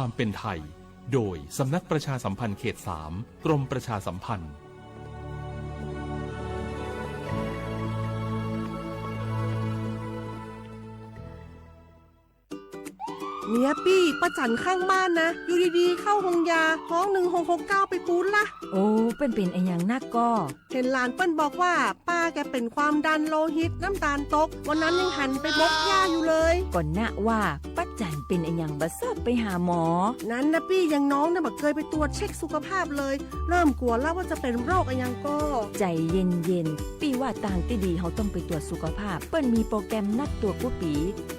ความเป็นไทย โดยสำนักประชาสัมพันธ์เขตสาม กรมประชาสัมพันธ์ เนี่ยปี้ ป้าจั๋นข้างบ้านนะ อยู่ดีๆ เข้าโฮงยา ฮ้อง หนึ่งหกหกเก้า ไปปู๊ดละ โอ้ เปิ้นเป๋นอะหยังนักก่อ เห็นหลานเปิ้นบอกว่า ป้าแกเป็นความดันโลหิต น้ำตาลตก วันนั้นยังหันไปบกหญ้าอยู่เลย ก่อนนะว่า ป้าจั๋นเป๋นอะหยังบ่เซิ่วไปหาหมอ นั้นนะปี้ อย่างน้องน่ะบ่เคยไปตรวจเช็คสุขภาพเลย เริ่มกลัวแล้วว่าจะเป็นโรคอะหยังก่อ ใจ๋เย็นๆ ปี้ว่าตางตี้ดีเฮาต้องไปตรวจสุขภาพ เปิ้นมีโปรแกรมนัดตรวจกู้ปี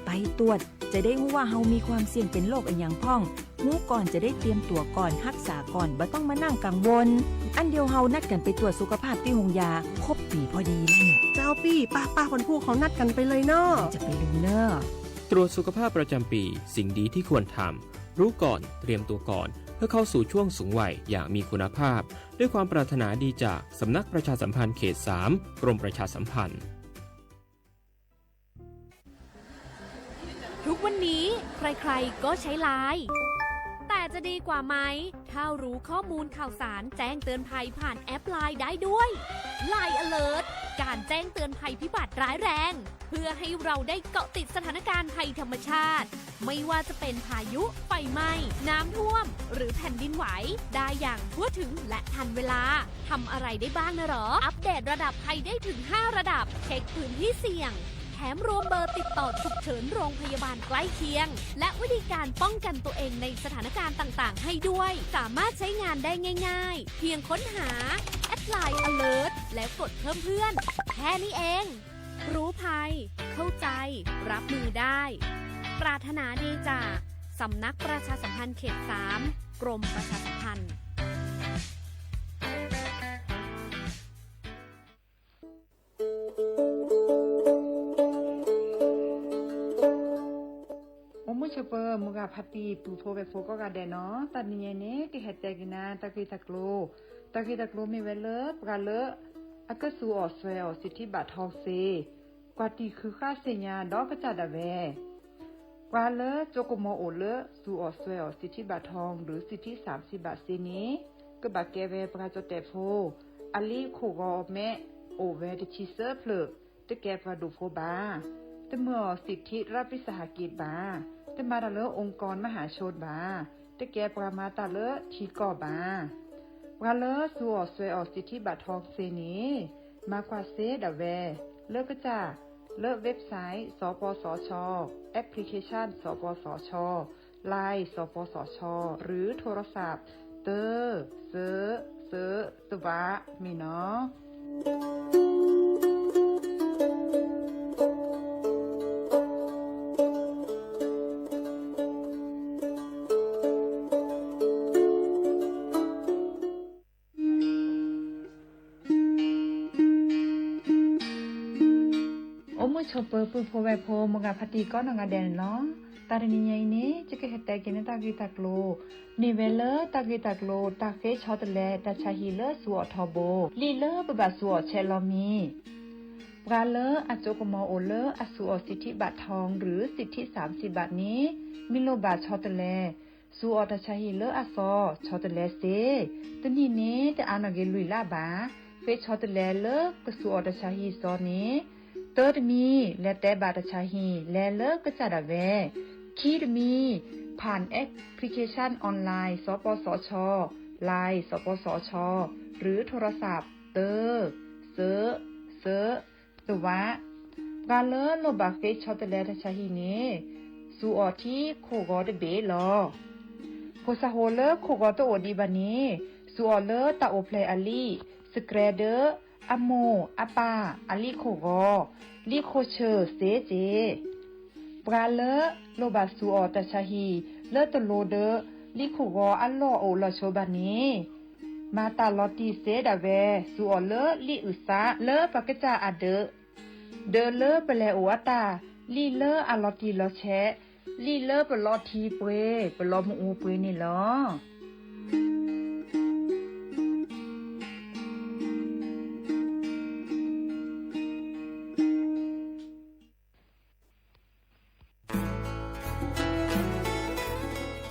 ไปตรวจ จะได้ฮู้ว่าเฮามีความเสี่ยงเป็นโรคอะหยังพ่อง ฮู้ก่อนจะได้เตรียมตั๋วก่อน ฮักษาก่อน บ่ต้องมานั่งกังวล อั้นเดี๋ยวเฮานัดกั๋นไปตรวจสุขภาพตี้โฮงยา ครบปี๋พอดีแล้วเนี่ย เจ้าปี้ ป้าๆ วันพูกเฮานัดกั๋นไปเลยเนาะ จะไปดูเน่อ ตรวจสุขภาพประจำปี สิ่งดีที่ควรทำ รู้ก่อน เตรียมตัวก่อน เพื่อเข้าสู่ช่วงสูงวัยอย่างมีคุณภาพ ด้วยความปรารถนาดีจากสำนักประชาสัมพันธ์เขตสาม กรมประชาสัมพันธ์ ทุกวันนี้ใครๆ ก็ใช้ไลน์ แต่จะดีกว่าไหม ถ้ารู้ข้อมูลข่าวสารแจ้งเตือนภัยผ่านแอปไลน์ได้ด้วย ไลน์ Alert การแจ้งเตือนภัยพิบัติร้ายแรง เพื่อให้เราได้เกาะติดสถานการณ์ภัยธรรมชาติ ไม่ว่าจะเป็นพายุ ไฟไหม้ น้ำท่วม หรือแผ่นดินไหว ได้อย่างทั่วถึงและทันเวลา ทำอะไรได้บ้างนะหรอ อัปเดตระดับภัยได้ถึงห้าระดับ เช็คพื้นที่เสี่ยง แถมรวมเบอร์ติดต่อฉุกเฉินโรงพยาบาลใกล้เคียง และวิธีการป้องกันตัวเองในสถานการณ์ต่างๆ ให้ด้วย สามารถใช้งานได้ง่ายๆ เพียงค้นหา แอดไลน์ Alert แล้วกดเพิ่มเพื่อน แค่นี้เอง รู้ภัย เข้าใจ รับมือได้ ปรารถนาดีจาก สำนักประชาสัมพันธ์เขตสาม กรมประชาสัมพันธ์ အိၣ်မုာ်ဆိးပၢၤ မိၢ်ဂၤဖါတံၢ် ပုၢ်ဖိဝဲၢ်ဖိကိးဂၤဒဲးနီၤ, တနံၤအံၤန့ၣ် ကဟဲတဲက့ၤနၤ တၢ်ဂ့ၢ်တၢ်ကျိၤ, တၢ်ဂ့ၢ်တၢ်ကျိၤမ့ၢ်ဝဲလၢ ပှၤလၢ အကစူးအီၣ်စွဲအီၣ်စံးထံဘၣ်ထီၣ်စ့ ကွၢ်တံၢ်ဃုဃၣ်စ့ၣ်ညါဒီးကစၢ်ဒၣ်ဝဲ ပှၤလၢ ကၠိကမီၤအိၣ်လၢစူးအီၣ်စွဲအီၣ်စံးထံဘၣ်ထီၣ် ဒီးစံးထံစၣ်စံးဘၣ်စ့န့ၣ် ကဘၣ်ကဲဝဲပှၤကၠီၣ်တဲၣ်ဖိ, အလံာ်ခိၣ်ဂီၤမဲ အိၣ်ဝဲတဆံသၢဖျၢၣ်, တကဲပှၤဒိၣ်ဖိဘၣ်. တမၢအီၣ်စံးထံရးပ့ၤစဟးက့းဘၣ်. တမၤတၢ်လၢ องค์กรมหาชน ဘၣ်. တကဲပှၤမၤတၢ်လၢထံကီၢ်ဘၣ်. ပှၤလၢစူးအီၣ်စွဲအီၣ်စံးထံဘၣ်ထီၣ်စ့န့ၣ် မၤကွၢ်စ့ဒၣ်ဝဲ လၢကစၢ် လၢ website စပစချ, application စပစချ, line စပစချ ឬ โทรศัพท์ တၢ စၢ စၢ တဝး မ့ၢ်နီၤ. အိၣ်မုာ်ဆိးပၢၤ ပုၢ်ဖိဝဲၢ်ဖိ မိၢ်ဂၤဖါတံၢ်ကိးနီၢ်ဂၤဒဲးန့ၣ်လီၤ. တၢ်တနံၤညါအံၤန့ၣ် ယကဟဲတဲက့ၤန့ၢ်တၢ်ဂ့ၢ်တၢ်ကျိၤ မ့ၢ်ဝဲလၢတၢ်ဂ့ၢ်တၢ်ကျိၤ တၢ်ဃ့ဆီတလဲတၢ်ဆါဟံၣ်လၢစူးအီၣ်ထီဘိ, လံာ်လၢပဘၣ်စူးအီၣ်ဆဲးလီၤမံၤ. ပှၤလၢအကၠိကမီၤအိၣ်လၢအစူးအီၣ်စံးထံဘၣ်ထီၣ် ဒီးစံးထံစၣ်စံးဘၣ်န့ၣ် မ့ၢ်လိၣ်ဘၣ်ဆီတလဲ စူးအီၣ်တၢ်ဆါဟံၣ်လၢအသီ ဆီတလဲစ့, တနံၣ်န့ၣ် တအါနီၣ်က့ၤလွံၢ်လါဘၣ်. ဃ့ဆီတလဲလၢကစူးအီၣ်တၢ်ဆါဟံၣ်သီန့ၣ်, တၢတမံၤ လဲၤတဲဘၣ်တၢ်ဆါဟံၣ် လဲၤလၢကစၢ်ဒၣ်ဝဲ, ခံတမံၤ ผ่าน application online စပစချ, line စပစချ ឬ โทรศัพท์ တၢ စၢ စၢ တဝး. ပှၤလၢလိၣ်ဘၣ်ဃ့ဆီတလဲတၢ်ဆါဟံၣ်န့ၣ် စူးအီၣ်ထံခိၣ်ဂီၤတဘ့ၣ်လီၤ. ဖိစၢ်ဖိလၢခိၣ်ဂီၤတအိၣ်ဒံးဘၣ်န့ၣ် စူးအီၣ်လၢတၢ်အိၣ်ဖျဲၣ်အလံာ်, စကြဲဒၢး, အမိၢ်အပၢ်အလံာ်ခိၣ်ဂီၤ, လံာ်ခိၣ်ဆၢၣ်စ့က့ၤ. ပှၤလၢလိၣ်ဘၣ်စူးအီၣ်တၢ်ဆါဟံၣ်လၢတလိၤဒီး လံာ်ခိၣ်ဂီၤအလီၢ်အိၣ်လီၤဆိဘၣ်န့ၣ် မၤတၢ်လီၤတံၢ်စ့ဒၣ်ဝဲ စူးအီၣ်လၢလံာ်အုၣ်သးလၢပှၤကစၢ်အဒၢး, ဒၢးလၢပလဲၤအိၣ်အတၢ်, လံာ်လၢအလီၤတံၢ်လီၤဆဲး, လံာ်လၢပလီၤထံပှ့ၤ ပလီၤမုၢ်အူပှ့ၤန့ၣ်လီၤ.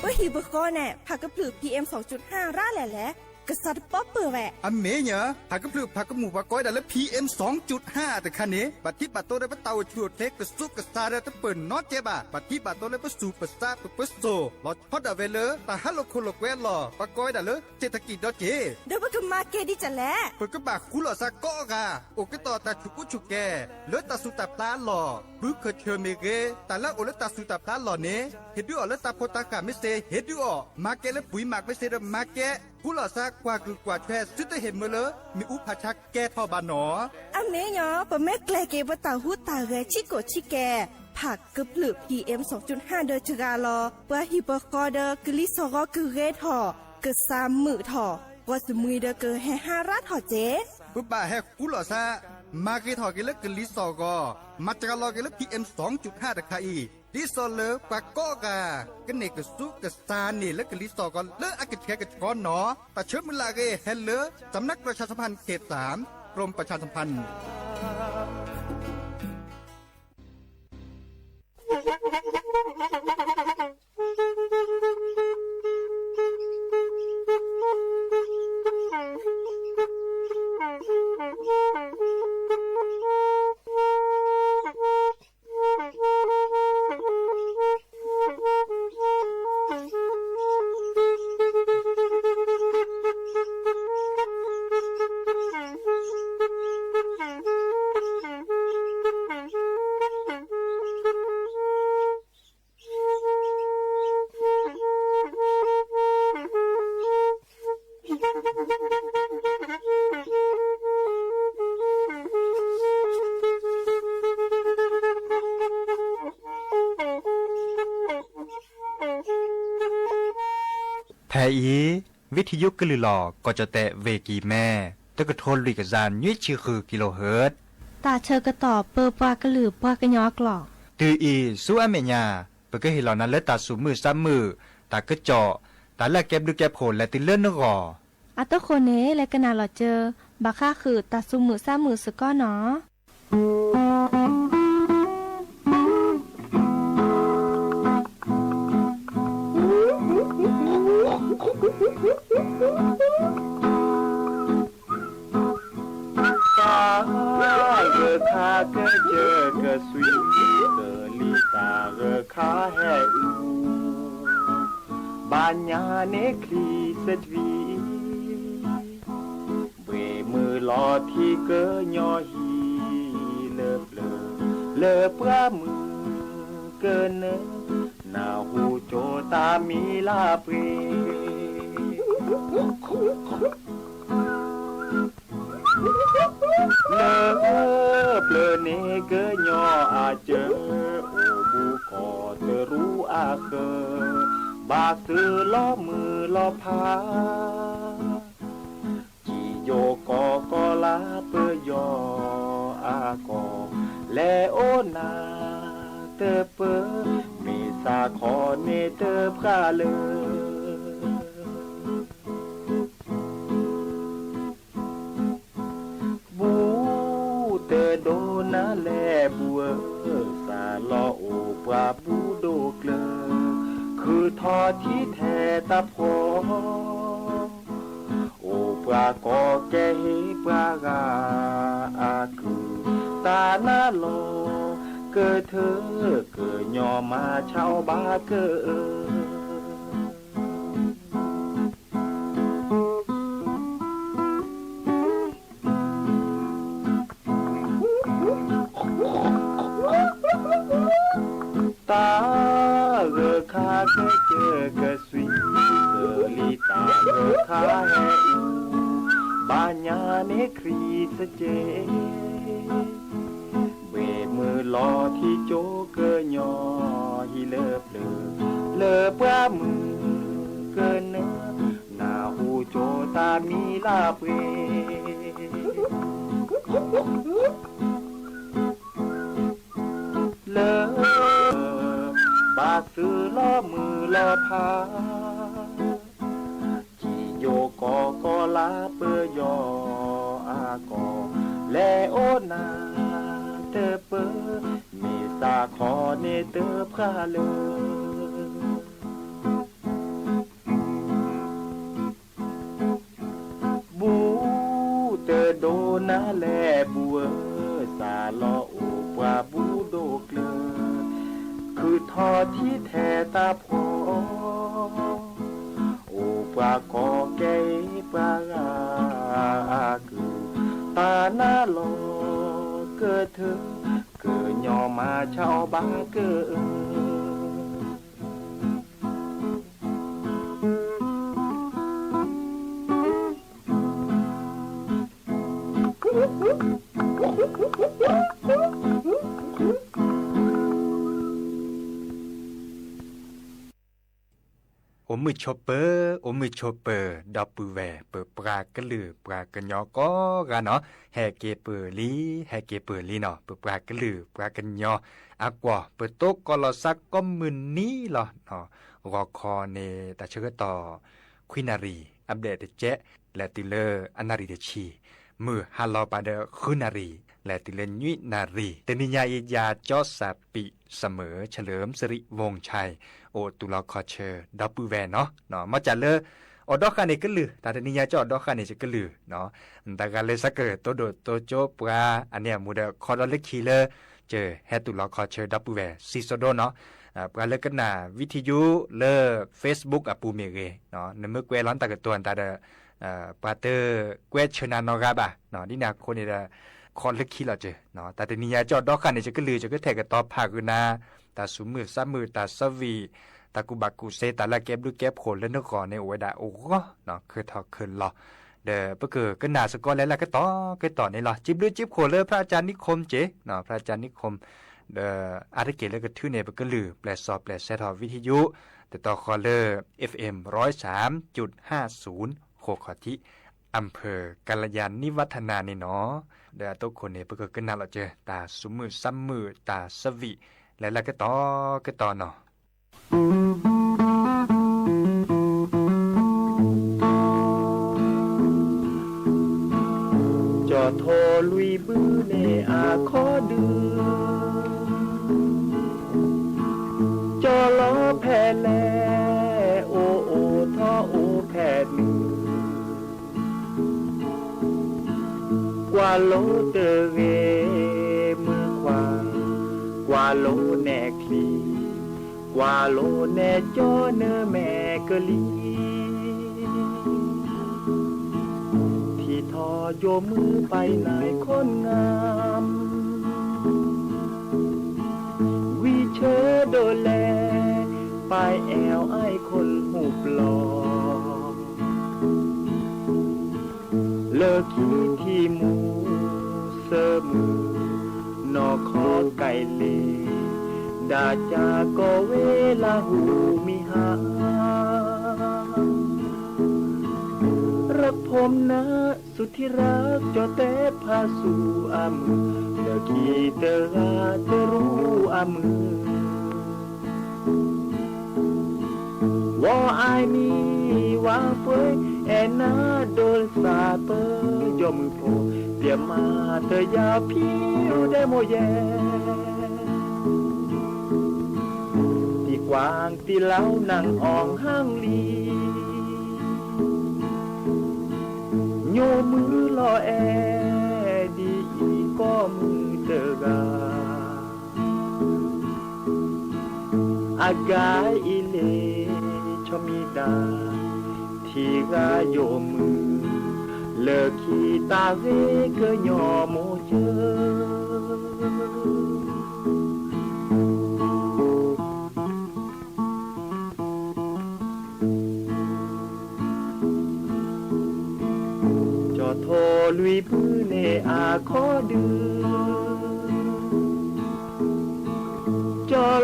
ပဟံၣ်ပဃီ ပှၤကညီကီၢ်န့ၣ် ဖးကဖျၢၣ် PM စင်ၣ်ကၠုၣ်ဟၣ် ရၣ်လဲၣ်လဲၣ်, ကစးတပီၢ်ပၢၢ်ဝဲ. အမ့ၢ်ညီ, ဖးကဖျၢၣ်ဖးကမူၣ်ပှၤကိးဝဲဒၣ်လၢ PM စင်ၣ်ကၠုၣ်ဟၣ်တခါန့ၣ် ဘၣ်ထံးဘၣ်တီဒီးပတၢ်အိၣ်ဆူၣ်အိၣ်ချ့ကစူၢ်ကစၢ်ဒီးတပၢၢ်နီတကဲဘၣ်. ဘၣ်ထံးဘၣ်တီလၢပသူၣ်ပသးပပၢၤစိၤ လီၤဆီဒၣ်ဝဲလၢတၢ်ဟးလိာ်ခိၣ်လိာ်ကွဲအလီၢ် ပှၤကိးဝဲဒၣ်လၢ เศรษฐกิจ ဒီးက့ၤ ဒီးပကမၤကဲဒ်လဲၣ်. ပကဘၣ်ဃူလိာ်သးကိးဂၤ အိၣ်ကတီၢ်တၢ်ဆူးအူဆူၣ်ကဲၤ လၢတၢ်သူၣ်တၢ်ဖျးအလီၢ်, ဘုခၢၣ်ဆၢၣ်မ့ၢ်ဂ့ၤ, တၢ်လၢအအိၣ်လၢတၢ်သူၣ်တၢ်ဖျးအလီၢ်န့ၣ် ဟ့ၣ်ဒုးအီၤလၢတၢ်ဖိတၢ်ဃၢ်မ့ၢ်စ့ၢ် ဟ့ၣ်ဒုးအီၤ, မၤကဲလၢပှံၤမးမ့ၢ်စ့ၢ်ဒီးမၤကဲ, ဃူလိာ်သးကွၢ်ကုၢ်ကွၢ်ထွဲ သုတဟ့ၣ်မၢလၢ မ့ၣ်အူဖးဆါကဲထီၣ်ဘၣ်နီၤ. အမ့ၢ်ညီ, ပမ့ၢ်ကျဲၤက့ၤပတၢ်ဟူးတၢ်ဂဲၤဆံးကိာ်ဆံးကဲၤ ဖးကဖျၢၣ် PM စင်ၣ်ကၠုၣ်ဟၣ်ဒီးတဂၤလီၤ. ပှၤဟံၣ်ပဃီဒီးကလံၤစီၣ်ဂီၤကဂ့ၤထီၣ်, ကစၢ်မုာ်ထီၣ်, ပှၤသမံၤဒီးကဟဲဟးရၣ်ထီၣ်က့ၤ. ပဘၣ်ဟဲဃူလိာ်သး, မၤဂ့ၤထီၣ်က့ၤလၢကလံၤစီၣ်ဂီၤ, မၤတြၢ်လီၤက့ၤလၢ PM စင်ၣ်ကၠုၣ်ဟၣ်တခါအံၤ, ဒ်သိးလၢပှၤကိးဂၤ ကန့ၢ်ကစူၢ်ကစၢ်န့ၣ်လၢကလံၤစီၣ်ဂီၤလၢအကဆှဲကဆှီနီၤ. တၢ်ဆၢမုၢ်လၢ်အဂ့ၢ် ဟဲလၢ สำนักประชาสัมพันธ์เขตสาม กรมประชาสัมพันธ์ ဖဲအံၤ ဝံထံယုကလုၢ်လီၤ ကီၢ်ကၠီၣ်တဲၣ် ဝ့ၢ်ကံၢ်မဲ, တကထိလွံၢ်ကယၤနွံဆံဃု kilohertz, တၢ်ဆၢကတီၢ်ပၢပှၤကလုာ်ပှၤကညီအကျိာ်. တုၤအံၤဆူအမဲာ်ညါ, ပကဟ့ၣ်လီၤနၤလၢတၢ်သူၣ်မုာ်သးမုာ်, တၢ်ကစီၣ်, တၢ်လၢအကဲဘျုးကဲဖှိၣ်လဲၤတုၤလၢနဂီၢ်. အတဃိန့ၣ် လဲၤကနၣ်လီၤစၢၤ, ဘၣ်ဃးဃုာ်တၢ်သူၣ်မုာ်သးမုာ်စ့ၢ်ကီးနီၤ. တၢ်ဂၢၢ်ခါကစၢၢ်ကစှံးကလံၤသၣ်ဂၢၢ်ခါဟဲအူ, ဘၣ်ညါန့ၣ်ချံသတြံး ဘှ့ၣ်မုၢ်လီၤထံကညီဟံၣ်လၢပျၢၤ, လၢပှၢ်မုၢ်ကနၢ, နၢ်ဟူကၠိတၢ်မံၤလၢပှဲၤ လၢပျၢၤန့ၣ်ကညီအစၢၤ, အိၣ်ဘူးကီၢ်တရူးအဃၢၤ, ဘၣ်သုးလီၤမုၢ်လီၤဖး, ကံၣ်ယိၣ်ကီၢ်ကီၤလါပယီၤအကီၢ်, လဲၤအိၣ်နၢ်တပၢၢ်, မ့ၢ်သးခီန့ၣ်တဖျါလၢ ဘူးတဒိးနၤလဲၣ်ဘူးဧၢ, သးလီၤအိၣ်ပှၤဘူးဒိၣ်ကျၢၤ, ခုးထီၣ်ထံထဲတၢ်ဖှီၣ်, အိၣ်ပှၤကီၢ်ကဲဟ့ၣ်ပှၤဂၤအကုၢ်, တၢ်နါလီၤကထၢ, ကညီမၤဆါအီၤဘၣ်ကအၢ တၢ်ဂၢၢ်ခါကစၢၢ်ကစှံး, ကလံၤသၣ်ဂၢၢ်ခါဟဲအူ, ဘၣ်ညါန့ၣ်ချံသကဲး ဘှ့ၣ်မုၢ်လီၤထံကၠိကညီဟံၣ်လၢပျၢၤ, လၢပှၢ်မုၢ်ကနၢ, နၢ်ဟူကၠိတၢ်မံၤလၢပှဲၤ လၢ ဘၣ်သုးလီၤမုၢ်လီၤဖး, ကံၣ်ယိၣ်ကီၢ်ကီၤလါပယီၤအကီၢ်, လဲၤအိၣ်နၢ်တပၢၢ်, မ့ၢ်သးခီန့ၣ်တဖျါလၢ နၤလဲၣ်ပူၤဧၢ, စးလီၤအိၣ်ပှၤဘူးဒိၣ်ကျၢၤ, ခုၣ်ထီၣ်ထံထဲတၢ်ဖှီၣ်, အိၣ်ပှၤကီၢ်ကဲအ့ပှၤဂၤအကုၢ်, တၢ်နါလီၤကထၢ, ကညီမၤဆါအီၤဘၣ်ကဧၢ. အိၣ်မုာ်ဆိးပၢၤ, အိၣ်မုာ်ဆိးပၢၤ, ဒီပုၢ်ဝဲၢ် ပပှၤကလုာ်ပှၤကညီကိးဂၤနီၤ, ဟဲက့ၤပၢၢ်လံ, ဟဲက့ၤပၢၢ်လံနီၤ, ပပှၤကလုာ်ပှၤကညီအကွီၢ် ပတိၢ်ကီးလီၤစါကိးမုၢ်နံၤလီၤ. ဂီၤခီန့ၣ် တၢ်ဆၢကတီၢ် ခွံနၣ်ရံၣ် အဘျဲၣ်တကဲး လဲၤတုၤလၢအနၣ်ရံၣ်တဆံ, မုၢ်ဟါလီၤပာ်ဒီးဃုနၣ်ရံၣ် လဲၤတုၤလၢနွံနၣ်ရံၣ်. တနံၤညါအံၤ ယၤကၠီစၣ်ပံး စမုၢ် ဆၢလၢၣ်စရံး ဝူၣ်ဆဲး အိၣ်သူၣ်လီၤခီၣ်ဆၢ ဒီပုၢ်ဝဲၢ်နီၤ. မ်ကၢ်လၢ အိၣ်ဒီဃာ်န့ၣ်ကလုၢ်, တၢ်တနံၤညါကၠီအိၣ်ဒီဃာ်န့ၣ်ကလုၢ်, တဂၤလၢ စးကတိၤဒိၣ်တိၤကၠိပှၤ အန့ၣ်အမူဒီး ခီဒီးလၢခံလၢ ကဟဲသူၣ်လီၤခီၣ်ဆၢဒီပုၢ်ဝဲၢ် စံၣ်စိၤဒိနီၤ. ပှၤလၢကနၣ် ဝံထံယူ လၢ Facebook အပူၤမ့ၢ်ဂ့ၤ, နမ့ၢ်ကွဲးလီၤနတၢ်ကတိၤတၢ်ဒီး ပှၤတကွဲးဆၢနၤနီတဂၤဘၣ်. ဒ်န့ၣ်အဃိန့ၣ်ဒီး ခီလၢခံလီၤစၢၤ. တၢ်တနံၤညါကၠီအိၣ်ဒီဃာ်န့ၣ်ကလုၢ် ယကထဲးကတီၤဖးကနၤ တၢ်သူၣ်မုာ်သးမုာ် တၢ်ဆၢဝံၣ် တၢ်ကူၣ်ဘၣ်ကူၣ်စ့ တၢ်လၢကဲဘျုးကဲဖှိၣ်လၢနဂီၢ်န့ၣ် အိၣ်ဝဲဒၣ်အိၣ်ဂီၢ် ခၢၣ်ထီၣ်ခၢၣ်လီၤ. ဒီးပကကနၣ်စ့ၢ်ကီးလၢလၢကတီၢ်ကတီၢ်န့ၣ်လီၤ. စံးဘျုးစံးဖှိၣ်လၢ ဖရၣ်ကၠၣ်နံၣ်ခိၣ်က့ၤ, ဖရၣ်ကၠၣ်နံၣ်ခိၣ် ဒီးအါတက့ၢ်လၢကထုးန့ၢ် ပကလုၢ်ပျဲၢ်စီၣ်ပျဲၢ်ဆဲးထီၣ် ဝံထံယူ တတီၤဃီလၢ FM ร้อยสามจุดห้าศูนย์ ဃိးခီၣ်ထံး အၣ်ဖၢၣ်ကလယၤနံၣ်ဝးထနၤန့ၣ်နီၤ. ဒီးအသိးခိၣ်န့ၣ် ပကကနၣ်လီၤစၢၤ တၢ်သူၣ်မုာ်သးမုာ် တၢ်ဆၢဝံၣ် လၢလၢကတီၢ်ကတီၢ်နီၤ. ကၠီၣ်ထိၣ်လွံၢ်ဘုန့ၣ်အခီဒုး, ကၠီလီၤဖဲလဲၣ် အိၣ်အိၣ်ထီၣ်အိၣ်ဖဲနုာ်, ကွၢ်လိတဂ့ၤမုၢ်ခွါ, ကွၢ်လိနဲၣ်ချံ, ကွၢ်လိနဲၣ်ကၠီနမဲာ်ကလံၤ, ထံထီၣ်ယိာ်မုၢ်ပၢ်နၤခိၣ်နၢ် ဝံၤဆၢဒိၣ်လဲၣ် ပၢ်အဲၣ်အံၤခိၣ်ဟူးပျီၢ်, လၢခံထံၣ်မူ ဆၢမုၢ် နီၢ်ခီကဲလ့ၣ် ဒၣ်ကၢ်ကီၢ်ဝ့ၢ်လၢဟူးမံဟါ รักผมนะ สุดที่รัก ကၠီတဲဖးဆူအမုၢ် လၢခံတဂၤတရူးအမုၢ် ဝီၤအါမံၤ ဝါပှဲၤ အဲၣ်နၤဒိၣ်စၢ်ပၢ ယီၢ်မုၢ်ဖိ ပျဲမၤတယၤဖံးအိၣ်ဒဲးမိၢ်ယဲ တံၤကွၢ်တံၤလီၤနၢ်အီၣ်ဟၣ်လံ ညိမုၢ်လီၤအဲၣ် ဒ်အံၤကိးမုၢ်တဂၤ အဂၤအံၤလ့ ဆီမံၤဒၣ် ထံဂၤယိာ်မုၢ် လၢခံတၢ်ဂ့ၤကညီမိၢ်ယၢ ကၠီထိၣ်လွံၢ်ဘုန့ၣ်အခီဒုး ကၠီ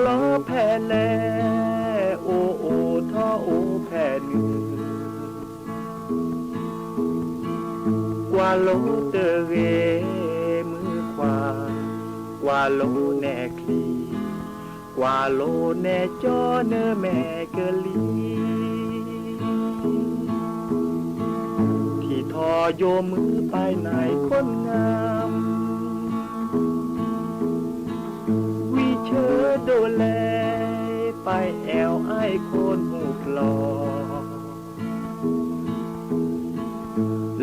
လီၤဖဲလဲၣ် အိၣ်အိၣ်ထီၣ်အိၣ်ဖဲနုာ် ကွၢ်လိတဂ့ၤမုၢ်ခွါ ကွၢ်လိနဲၣ်ချံ ကွၢ်လိနဲၣ်ကၠီနမဲာ်ကလံၤ ထံထီၣ်ယိာ်မုၢ်ပၢ်နၤခိၣ်နၢ် ဝံၤဆၢဒိၣ်လဲၣ် ပၢ်အဲၣ်အံၤခိၣ်ဟူးပျီၢ်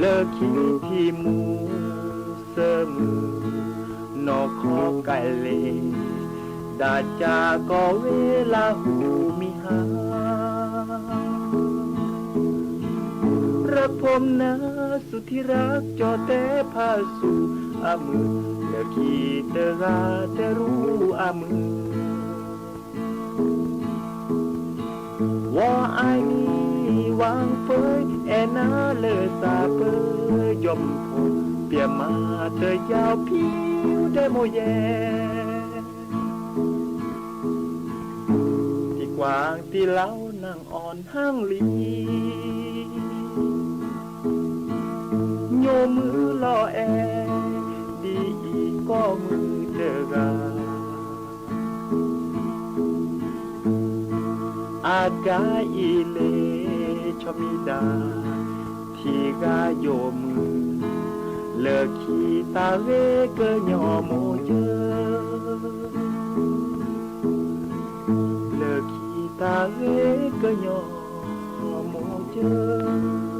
လၢခံထံၣ်မူ မုၢ်, နီၢ်ခီကလဲၤ, ဒၣ်ကၢ်ကီၢ်ဝ့ၢ်လၢဟူမံဟါ, ရဖိမနုၤ စူၤထံရၢ်ကၠီၣ်တဲဖးစူၤအမုၢ်, လၢခံတဂၤတရူးအမုၢ် ဝီၤအါနံၤဝၣ်ဖၢ အဲၣ်နၤလၢသးပၢ ယီၢ်မုၢ်ဖိ ပျဲမၤတယၢ်ဖံဒဲးမိၢ်ယဲ, သံကွၢ်သံလီၤနၢ်အီၣ်နၢ်လံ ညိၣ်မုၢ်လီၤအဲၣ် ဒ်အံၤကီၢ်မုၢ်တဂၤ အဂၤအံၤလဲၤဆီမံၤဒၣ် ထံဂၤယိာ်မုၢ်, လၢခံသးဂ့ၤကညီမိၢ်ယဲ, လၢခံသးဂ့ၤကညီမိၢ်ယဲ.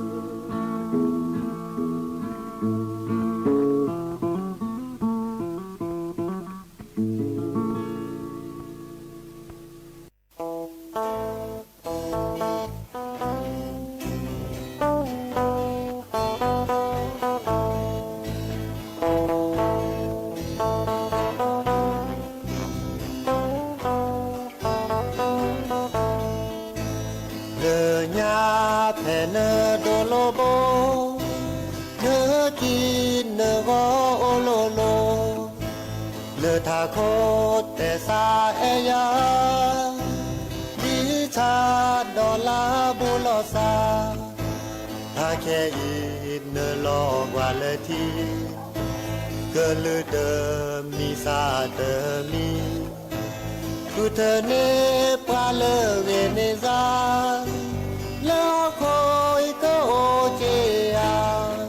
လၢညါဖဲနဒိးလိာ်ဘိ, နကံနဂီၤအိၣ်လိၤလိၤ, လၢထးခိၣ်တဲစးအဲၣ်ယၤ, ဒ်ဆၣ်ဒီးလါဘူးလိာ်စါ, ဖးခဲအံၤနလီၤကွၢ်လၢထံ, ကလုၢ်တမံၤစၢ်တမံၤ ဃုထၢန့ၢ်ပှၤလၢဂ့ၤန့ၢ်စၢ်, လၢဟီၣ်ခိၣ်အံၤကအိၣ်က့ၤ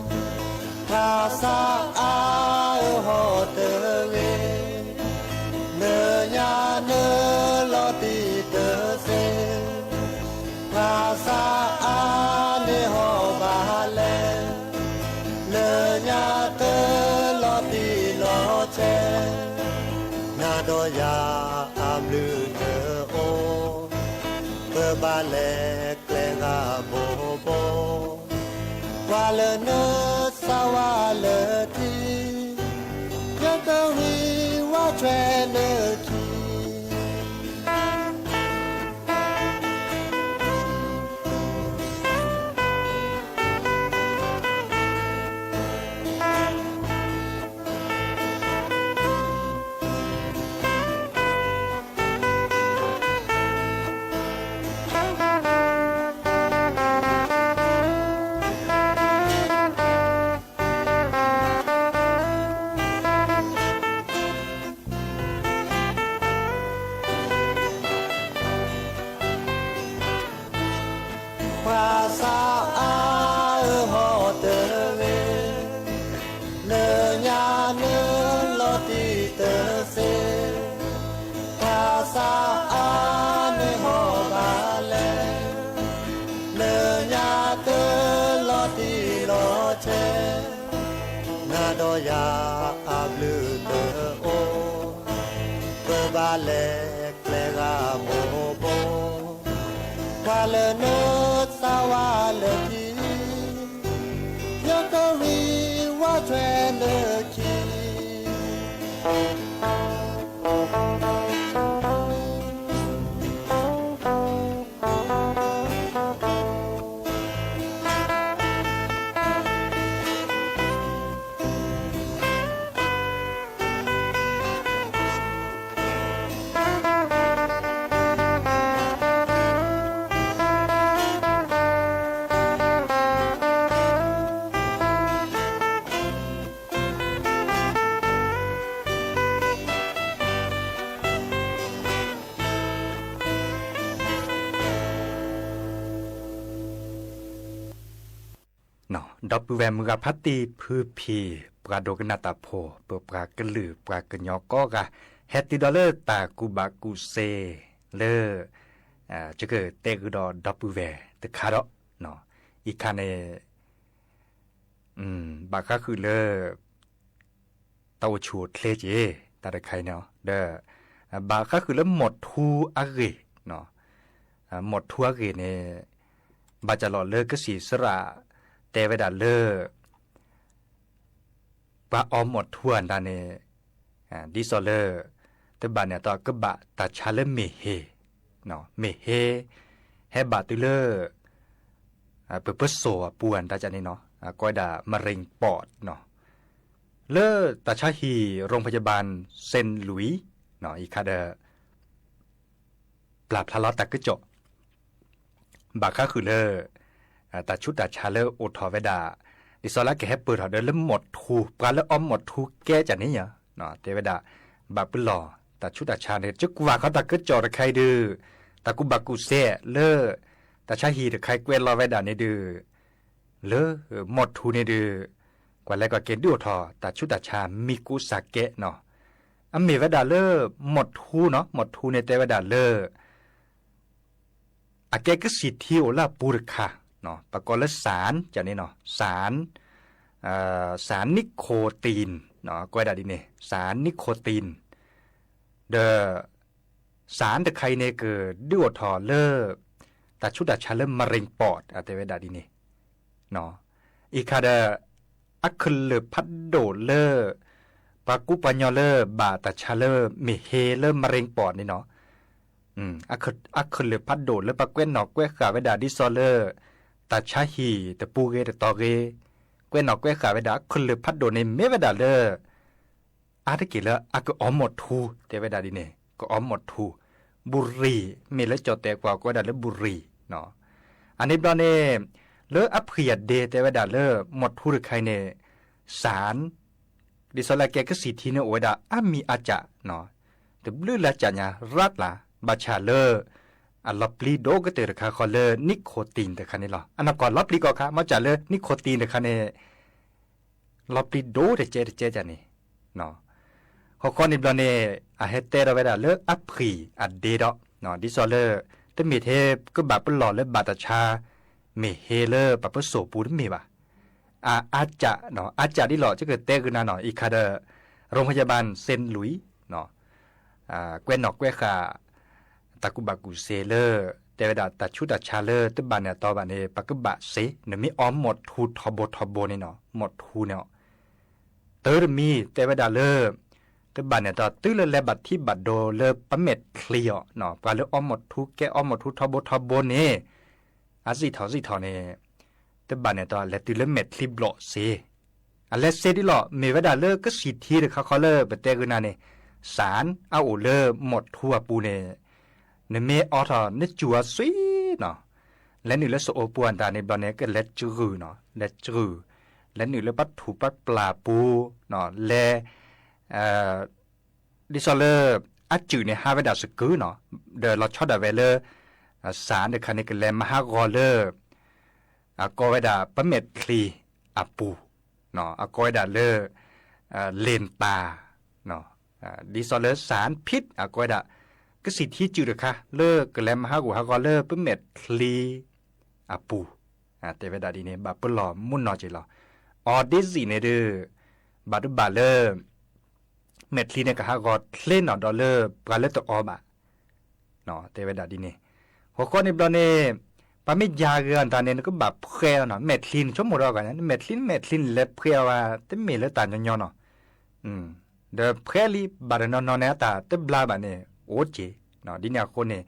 ဧါ, ဖးစးအါအၢဟီၣ်တဂ့ၤ, လၢညါနလီၤတံၢ်တစ့, ဖးစးအါန့ၢ်ဟီၣ်ဘၣ်လဲၣ်, လၢညါတလီၤတံၢ်လီၤဆဲး, နၤဒီးယၤအဘျုးတအိၣ်, ပဘၣ်လဲၤကျဲဂၤဘိဘိ, ပှၤလၢနစၢ်ဝါလၢထံ, ယကဝံၤဝါထွဲနခံ ဖးစးအါအၢဟီၣ်တဂ့ၤ, လၢညါနလီၤတံၢ်တစ့, ဖးစးအါန့ၢ်ဟီၣ်ဘၣ်လဲၣ်, လၢညါတလီၤတံၢ်လီၤဆဲး, နၤဒီးယၤအဘျုးတအိၣ်, ပဘၣ်လဲၤကျဲဂၤဘိဘိ, ပှၤလၢနစၢ်ဝါလၢထံ, ယကဝံၤဝါထွဲနခံ. ဒီပုၢ်ဝဲၢ်မုၢ်ဂၤဖးတံၢ်ဖုဖံး ပှၤဒိကနၣ်တၢ်ဖိ ပပှၤကလုာ်ပှၤကညီကိးဂၤ ဟဲတုၤဒီးလၢတၢ်ကူၣ်ဘၣ်ကူၣ်စ့လၢ ယကတဲဃုာ်ဒီးဒီပုၢ်ဝဲၢ်တခါဒီး အံၤခါန့ၣ် ဘၣ်ဃးဃုာ်လၢ တၢ် တၢ်အိၣ်ဆူၣ်အိၣ်ချ့က့ၤ တၢ်တခါအံၤန့ၣ် ဒီး ဘၣ်ဃးဃုာ်လၢမိၢ်ထူအဂ့ၢ် မိၢ်ထူအဂ့ၢ်န့ၣ် ဘၣ်စၢ်လီၤလၢကစံးစရၣ် တဲဝဲဒၣ်လၢ ပှၤအီမိၢ်ထူအတၢ်န့ၣ် ဒ်သိးလၢ တဘၣ်န့ၣ်အသီ ကဘၣ်တၢ်ဆါလၢမ့ၢ်ဟ့ မ့ၢ်ဟ့ ဟဲဘၣ်တုၤလၢ ပပၢၢ်စိၣ်အပူၤအတၢ်န့ၣ်နီၤ ကိးဝဲဒၣ် မရ့ၣ်ပီးနီၤ လၢတၢ်ဆါဟံၣ် ရိၣ်ဖယၢၣ်ဘၢၣ် စ့ၣ်လူး အံၤခါဒီး ပျၢ်ဖျါလီၤတၢ်ကစီၣ် ဘၣ်ဃးဃုာ်လၢ တၢ်ဆူးတၢ်ဆါလၢအိၣ်ထီၣ်ဝဲဒၣ် ဒ်သိးလၢကဟဲပၢၢ်ထီၣ်ဒီးလၢမိၢ်ထူ ပှၤလၢအီမိၢ်ထူကဲကၢ်န့ၣ်ယါ တဲဝဲဒၣ် ဘၣ်ပလီၢ် တၢ်ဆူးတၢ်ဆါန့ၣ် ကကွၢ်ဃီတၢ်ကစီၣ်တခါအံၤဒုး တၢ်ကူၣ်ဘၣ်ကူၣ်စဲးလၢ တၢ်ဆါဟံၣ်တခါအံၤကွဲးလီၤဝဲဒၣ်န့ၣ်ဒုး လၢ မိၢ်ထူန့ၣ်ဒုး ကွၢ်လဲၤကွၢ်က့ၤဒုးအိၣ်ထီၣ် တၢ်ဆူးတၢ်ဆါမံၤကူစးကဲနီၤ အမ့ၢ်ဝဲဒၣ်လၢ မိၢ်ထူနီၤ မိၢ်ထူန့ၣ်တဲဝဲဒၣ်လၢ အကဲကစံၣ်ထံအိၣ်လၢအပူၤတခါ ပကိးလၢ စၣ် ကန့ၣ်နီၤ စၣ် စၣ်နံၣ်ခိၣ်တံၣ် ကိးဝဲဒၣ်ဒ်န့ၣ် စၣ်နံၣ်ခိၣ်တံၣ် ဒီး စၣ်တခါအံၤန့ၣ် ကဒုးအိၣ်ထီၣ်လၢ တၢ်ဆူးတၢ်ဆါလၢ မရ့ၣ်ပီး အတဲဝဲဒၣ်ဒ်န့ၣ် အံၤခါဒီး အကလုာ်ဖးဒိၣ်လၢ ပှၤကူပှၤညီလၢဘၣ်တၢ်ဆါလၢမ့ၢ်ဟ့လၢ မရ့ၣ်ပီး န့ၣ်နီၤ အကလုာ်ဖးဒိၣ်လၢပှၤကွဲးနီၣ်ကွဲးဃာ်ဝဲဒၣ်ဒ်သိးလၢ တၢ်ဆါဟံၣ်တပူၤဂ့ၤတတီၤဂ့ၤ ကွဲးနီၣ်ကွဲးဃာ်ဝဲဒၣ်အကလုာ်ဖးဒိၣ်န့ၣ် မ့ၢ်ဝဲဒၣ်လၢ အါတက့ၢ်လၢအကအီမိၢ်ထူ တဲဝဲဒၣ်ဒ်န့ၣ် ကအီမိၢ်ထူ ဘူရံၤ မ့ၢ်လၢကၠီၣ်တဲာ်ကွၢ်ကိးဝဲဒၣ်လၢဘူရံၤ အန့ၣ်ဘျီန့ၣ် လၢအဖှံၣ်အဒ့တဲဝဲဒၣ်လၢ မိၢ်ထူတခါအံၤန့ၣ် စၣ် ဒ်သိးလၢကဲကစံၣ်ထံန့ၣ်အိၣ်ဝဲဒၣ်အါမံၤအါကၢ် တဘျုးလၢကၢ်ညါရၣ်လၢ် ဘၣ်ဆၣ်လၢ အလီၤပျံၤဒိၣ်ကတၢၢ်တခါဃီလၢ နံၣ်ခိၣ်တံၣ်တခါန့ၣ်လီၤ. အနီၢ်ကီၢ်လီၤပျံၤကီၢ်ခါ မ့ၢ်ကၢ်လၢနံၣ်ခိၣ်တံၣ်တခါန့ၣ် လီၤပျံၤဒိၣ်တကဲတကဲကၢ်န့ၣ် ဃီဃီန့ၣ်ဘျီန့ၣ် အဟဲတဲထီၣ်ဝဲဒၣ်လၢအဖှံၣ်အဒ့ဒီး ဒ်သိးလၢ တမ့ၢ်ထဲကဘၣ်ပလီၢ်လၢဘၣ်တၢ်ဆါ မ့ၢ်ဟ့လၢပပၢၢ်စိၣ်ပူၤတမ့ၢ်ဘၣ်. အအါကၢ် အါကၢ်ဒ်လီၤ ကကတဲကနၤနီၤ အံၤခါဒီး ရိၣ်ဖယၢၣ်ဘၢၣ် စ့ၣ်လူး ကွဲးနီၣ်ကွဲးဃာ် တၢ်ကူၣ်ဘၣ်ကူၣ်စဲးလၢ တဲဝဲဒၣ်တၢ်ဆူးတၢ်ဆါလၢတဘၣ်န့ၣ်အတီဘၣ်န့ၣ် ပကဘၣ်စ့ နမ့ၢ်အီမိၢ်ထူထီဘိထီဘိန့ၣ်နီၤ မိၢ်ထူန့ၣ် တၢ်တမံၤတဲဝဲဒၣ်လၢ တဘၣ်န့ၣ်အတီ တုၤလၢလဲၤဘၣ်ထံဘၣ်ဒိလၢပမဲာ်ချံအီၤ ပှၤလၢအီမိၢ်ထူကဲအီမိၢ်ထူထီဘိထီဘိန့ၣ် အစံၣ်ထီၣ်စံၣ်ထီၣ်န့ၣ် တဘၣ်န့ၣ်အတီ လဲၤတုၤလၢမဲာ်ချံဘျီၣ်စ့ အလဲၤစ့ဒ်လီၤ မ့ၢ်ဝဲဒၣ်လၢကစံၣ်ထံတခါဃီလၢပတဲကနၤန့ၣ် စၣ်အအိၣ်လၢမိၢ်ထူအပူၤန့ၣ် နမ့ၢ်အီထီၣ်နစူၢ်အီၤစ့နီၤ လဲၤနုာ်လၢစအိပူၤအတၢ်န့ၣ်ဘျီန့ၣ် ကလဲၤစှုၢ်နီၤ လဲၤစှုၢ် လဲၤနုာ်လၢပှၤထူၣ်ပှၤပျၢ်ပူၤ လဲၤ ဒ်သိးလၢ အစုၣ်န့ၣ်ဟးဝဲဒၣ်စကုၤနီၤ ဒီးလီၤဆီဒၣ်ဝဲလၢ စၣ်တခါန့ၣ် ကလဲၤမၤဟးဂီၤလၢ အကိးဝဲဒၣ်ပမဲာ်ချံအပူၤ အကိးဝဲဒၣ်လၢ လ့ၣ်တၢ် ဒ်သိးလၢစၣ်ဖံး အကိးဝဲဒၣ် ကစံၣ်ထံစုၣ်တခါ လၢကလဲၤမၤဟးဂီၤဟးဂီၤလၢပမဲာ်ချံအပူၤ တဲဝဲဒၣ်ဒ်န့ၣ် ဘၣ်ပလီၢ်မုၢ်နီၢ်က့ၤလီၤ. အီၤဒ်စံးန့ၣ်ဒုး ဘၣ်တဘၣ်လၢ မဲာ်ချံန့ၣ်ကဟးဂီၤချ့နီၤဒီးလၢပှၤလၢတအီဘၣ် တဲဝဲဒၣ်ဒ်န့ၣ် ဃီဃီန့ၣ်ဘျီန့ၣ် ပှၤမ့ၢ်ယၤဂ့ၤအတၢ်န့ၣ် နကဘၣ်ဖှဲးအီၤနီၤ မဲာ်ချံန့ၣ် ဆိကမိၣ်ဒီးဂၤညါ မဲာ်ချံမဲာ်ချံန့ၣ် လဲၤဖှဲးအီၤဝဲ တမ့ၢ်လၢတၢ်ညီညီနီၤ ဒီးဖှဲးလံ ဘၣ်တနီၤနီၤန့ၣ် အတၢ်တဘျါဘၣ်န့ၣ် အိၣ်က့ၤ ဒ်န့ၣ်အဃိန့ၣ်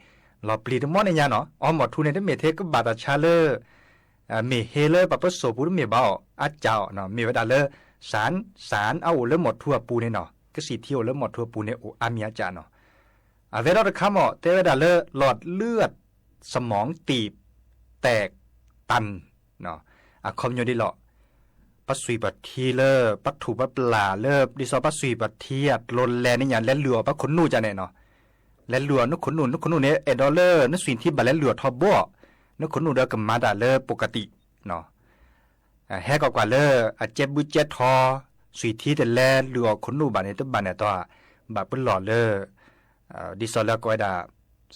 လီၤပျံၤတမီၢ်န့ၣ်ညါနီၤ အီမိၢ်ထူန့ၣ် တမ့ၢ်ထဲကဘၣ်တၢ်ဆါလၢ မ့ၢ်ဟ့လၢပပၢၢ်စိၣ်ပူၤတမ့ၢ်ဘၣ်အီၤ အါကၢ်အီၤ မ့ၢ်ဝဲဒၣ်လၢ စၣ် စၣ်အအိၣ်လၢမိၢ်ထူအပူၤန့ၣ်နီၤ ကစံၣ်ထံအိၣ်လၢမိၢ်ထူအပူၤန့ၣ် အိၣ်အါမံၤအါကၢ်နီၤ အဝဲဒီးတခါမး တဲဝဲဒၣ်လၢ หลอดเลือดสมองตีบแตกตัน အခီပညီဒ်လီၤ ပှၤစွံၣ်ပှၤထံလၢ ပှၤထူၣ်ပှၤပျၢ်လၢ ဒ်သိးပှၤစွံၣ်ပှၤထံအကျိၤလဲၤန့ၣ်ညါ လဲၤလုၢ်အီၣ်ပှၤခိၣ်နူာ်ကန့ၣ်နီၤ လဲၤလုၢ်အီၣ်နခိၣ်နူာ် နခိၣ်နူာ်န့ၣ် အဲၣ်ဒိးလၢနစွံၣ်ထံဘၣ်လဲၤလုၢ်အီၣ်ထီဘိ နခိၣ်နူာ်ဒီးကမၤတၢ်လၢ ပကတံၣ် ဟဲကီးကွၢ်လၢ အကဲဘုကဲထီ စွံၣ်ထံတလဲၤလုၢ်အီၣ်ခိၣ်နူာ်ဘၣ်န့ၣ် တဘၣ်န့ၣ်အတီ ဘၣ်ပလီၢ်လၢ ဒ်သိးလၢကိးဝဲဒၣ်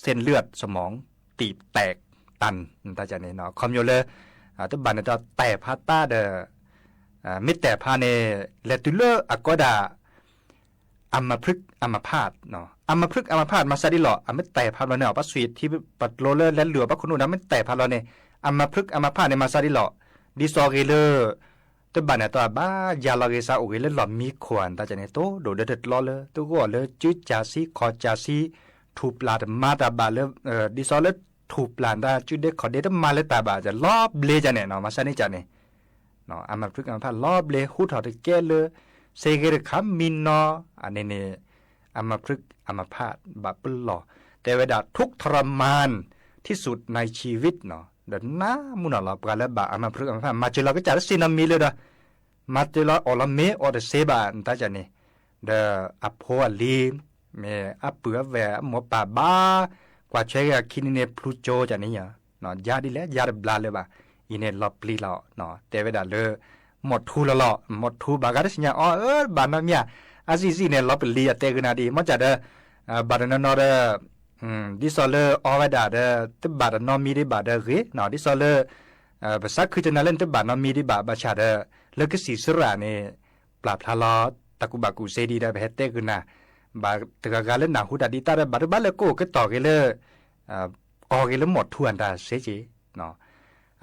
เส้นเลือดสมองตีบแตกตัน တၢ်န့ၣ် အခီပညီလၢ တဘၣ်န့ၣ်အတီ တဲာ်ဖးတၢ်ဒီး မ့ၢ်တဲာ်ဖးန့ၣ် လဲၤတုၤလၢအကိးဝဲဒၣ် အမဖျိၣ်အမဖး, အမဖျိၣ်အမဖး မၤစၢ်ဒ်လီၤ အမ့ၢ်တဲဖးဘျီန့ၣ် ပှၤစွံာ်ထံပကျိလၢလဲၤလုၢ်အီၣ်ဘၣ်ခိၣ်နူာ်ဒီး မ့ၢ်တဲဖးဘျီန့ၣ် အမဖျိၣ်အမဖးန့ၣ် မၤစၢ်ဒ်လီၤ. ဒ်သိးဂ့ၤလၢ တဘၣ်န့ၣ် တဘၣ်ယါလီၤဂ့ၤစးအိၣ်ဂ့ၤလၢလီၢ်မံခိၣ်ဧါ နတၢ်ကန့ၣ် တိၢ်ဒိၣ်ဒီးတကျီလၢ တဂီၢ်လၢကၠူကၠးဆံ ခီၣ်ကၠးဆံ ထူၣ်ပျၢ်တမၤတၢ်ဘၣ်လၢ ဒ်သိးလၢထူၣ်ပျၢ်တၢ် ကၠူဒ့ခီၣ်ဒ့တမၤလၢတၢ်ဘၣ် လီၤဘျ့ကန့ၣ်နီၤ မၤစၢ်န့ၢ်ကန့ၣ် အမဖျိၣ်အမဖးလီၤဘျ့ ဟူထီၣ်တကဲလၢ စ့ဂ့ၤတခါမံနီၤ အန့ၣ်န့ၣ် အမဖျိၣ်အမဖးဘၣ်ပလီၢ် တဲဝဲဒၣ် ทุกข์ทรมานที่สุดในชีวิต နီၤ ဒီးနးမူနီၤလီၤ ပှၤလၢဘၣ်အမဖျိၣ်အမဖး မၤစၢၤလီၤကစၢ်တစ့နီတမံၤလၢဒီး မၤစၢၤလီၤအီၣ်လီၤမ့ၤအီၣ်တစ့ဘၣ် နတၢ်ကန့ၣ် ဒီးအဖိအလံၤ မ့ၢ်အပုၢ်အဝဲၢ်အမိၢ်ပၢ်ဘၣ် ကွၢ်ထွဲက့ၤအခံန့ၣ်န့ၣ် ဖျူကၠိကန့ၣ် ယါဒ်လဲၣ် ယါတဘျါလၢၤဘၣ် အံၤန့ၣ်လီၤပျံၤလီၤ တဲဝဲဒၣ်လၢ မိၢ်ထူလီၤလီၤ မိၢ်ထူဘၣ်ဂၤတသ့ၣ်ညါအီၤ အၢ ဘၣ်နီတမံၤဧါ အါစံၣ်စံၣ်န့ၣ် လီၤပျံၤအတဲဂ့ၤနၤဒ်အံၤ မ့ၢ်စ့ၢ်ဒီး ဘၣ်တနီၤနီၤဒီး ဒ်သိးလၢအီဝဲဒၣ်ဒီး တဘၣ်တနီတမံၤဒံးဘၣ်ဒီးဂ့ၤ ဒ်သိးလၢ ပစးခုတနၤလၢနတဘၣ်နီတမံၤဒံးဘၣ် ဘၣ်ဆၣ်ဒီး လၢကစံၣ်စရၣ်န့ၣ် ပျၢ်ဖျါလီၤ တၢ်ကူၣ်ဘၣ်ကူၣ်သ့ဒ်ဒီး ပဟဲတဲဂ့ၤနၤ ဘၣ်တဂၤဂၤလၢနၢ်ဟူတၢ်ဒ်တၢ်ဒီး ဘၣ်တဘၣ်လၢကအိၣ်ကတီၢ်ဂ့ၤလၢ အီၣ်ဂ့ၤလၢမိၢ်ထူအတၢ်စ့က့ၤ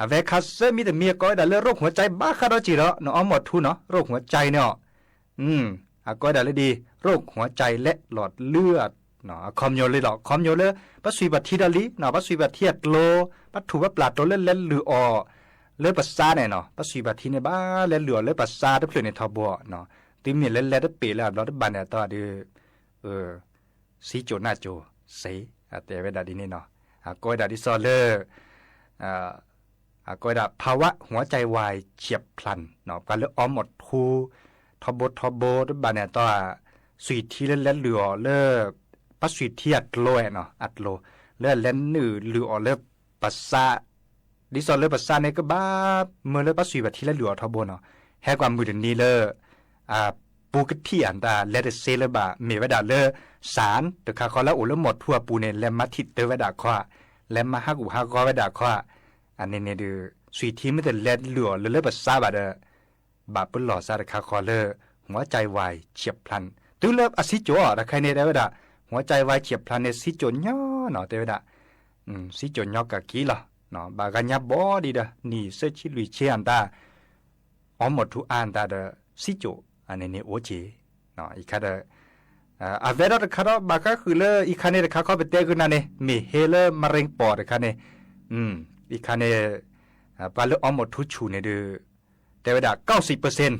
အဝဲခါဆၢမံၤတမံၤ အကိးဝဲဒၣ်လၢ โรคหัวใจ ဘၣ်ဃးဒီးစ့ၢ်ဒီး နအီမိၢ်ထူနီၤ โรคหัวใจ န့ၣ်အီၤ အကိးဝဲဒၣ်လၢဒ် โรคหัวใจ လၢလီၤလုၢ် အခီပညီလၢလီၤ အခီပညီလၢ ပှၤစွံာ်ပှၤထံဒီးလံ ပှၤစွံာ်ပှၤထံအကျိ ပှၤထူၣ်ပှၤပျၢ်ကျိလၢလဲၤလုၢ်အီၣ် လၢပစါန့ၣ်နီၤ ပှၤစွံာ်ပှၤထံန့ၣ် ဘၣ်လဲၤလုၢ်အီၣ်လၢပစါတဖျၢၣ်န့ၣ်ထီဘိ တုၤမ့ၢ်လၢလဲၤတပ့ၤလၢအဘျီတဘၣ်န့ၣ်အတီၢ်ဒီး စံကၠိးနၢ်ကၠိးစ့ အတဲဝဲဒၣ်ဒ်န့ၣ်နီၤ အကိးဝဲဒၣ်ဒ်သိးလၢ အကိးဝဲဒၣ် ภาวะหัวใจวายเฉียบพลัน ပှၤလၢအီမိၢ်ထူ ထီဘိထီဘိတဘၣ်န့ၣ်အတီၢ် စွံာ်ထံလၢလဲၤလုၢ်အီၣ်လၢ ပှၤစွံာ်ထံအကျိနီၤ အကျိ လၢအလဲၤနုာ်လုၢ်အီၣ်လၢပစါ ဒ်သိးလၢပစါန့ၣ် ကဘၣ်မၢလၢပှၤစွံာ်ပှၤထံလၢလုၢ်အီၣ်ထီဘိနီၤ ဟဲကွၢ်မုၢ်တနံၤလၢ အပူကထံၣ်အတၢ်လဲၤတစ့လၢၤဘၣ် မ့ၢ်ဝဲဒၣ်လၢ สาร တခါဃီလၢအအိၣ်လၢမိၢ်ထူအပူၤန့ၣ် လဲၤမၤထံၣ်တၢ်ဝဲဒၣ်ခီ လဲၤမၤဟးဂူာ်ဟးဂီၤဝဲဒၣ်ခီ အန့ၣ်န့ၣ်ဒီး စွံာ်ထံမ့ၢ်တလဲၤလုၢ်အီၣ်လၢလၢပစါဘၣ်ဒီး ဘၣ်ပလီၢ်စါတခါဃီလၢ หัวใจวายเฉียบพลัน တုၤလၢအစံကၠိးအီၤတခါန့ၣ် တဲဝဲဒၣ် หัวใจวายเฉียบพลัน န့ၣ် စံကၠိးညီနီၤ တဲဝဲဒၣ် စံကၠိးညီကးက့ၤလီၤ ဘၣ်ဂၤညါဘီဒံးဒီး နံၣ်ဆံလွံၢ်ဆံအတၢ် အီမိၢ်ထူအါအတၢ်ဒီး စံကၠိး အန့ၣ်န့ၣ်အိၣ်က့ၤ အံၤခါဒီး အဝဲဒီးတခါဒီး ဘၣ်ဃးဃုာ်လၢအံၤခါန့ၣ်တခါခီ ပတဲဂ့ၤနၤန့ၣ် မ့ၢ်ဟ့လၢမရ့ပီၢ်တခါန့ၣ် အံၤခါန့ၣ် ပှၤလၢအီမိၢ်ထူဆူၣ်န့ၣ်ဒီး တဲဝဲဒၣ် เก้าสิบเปอร์เซ็นต์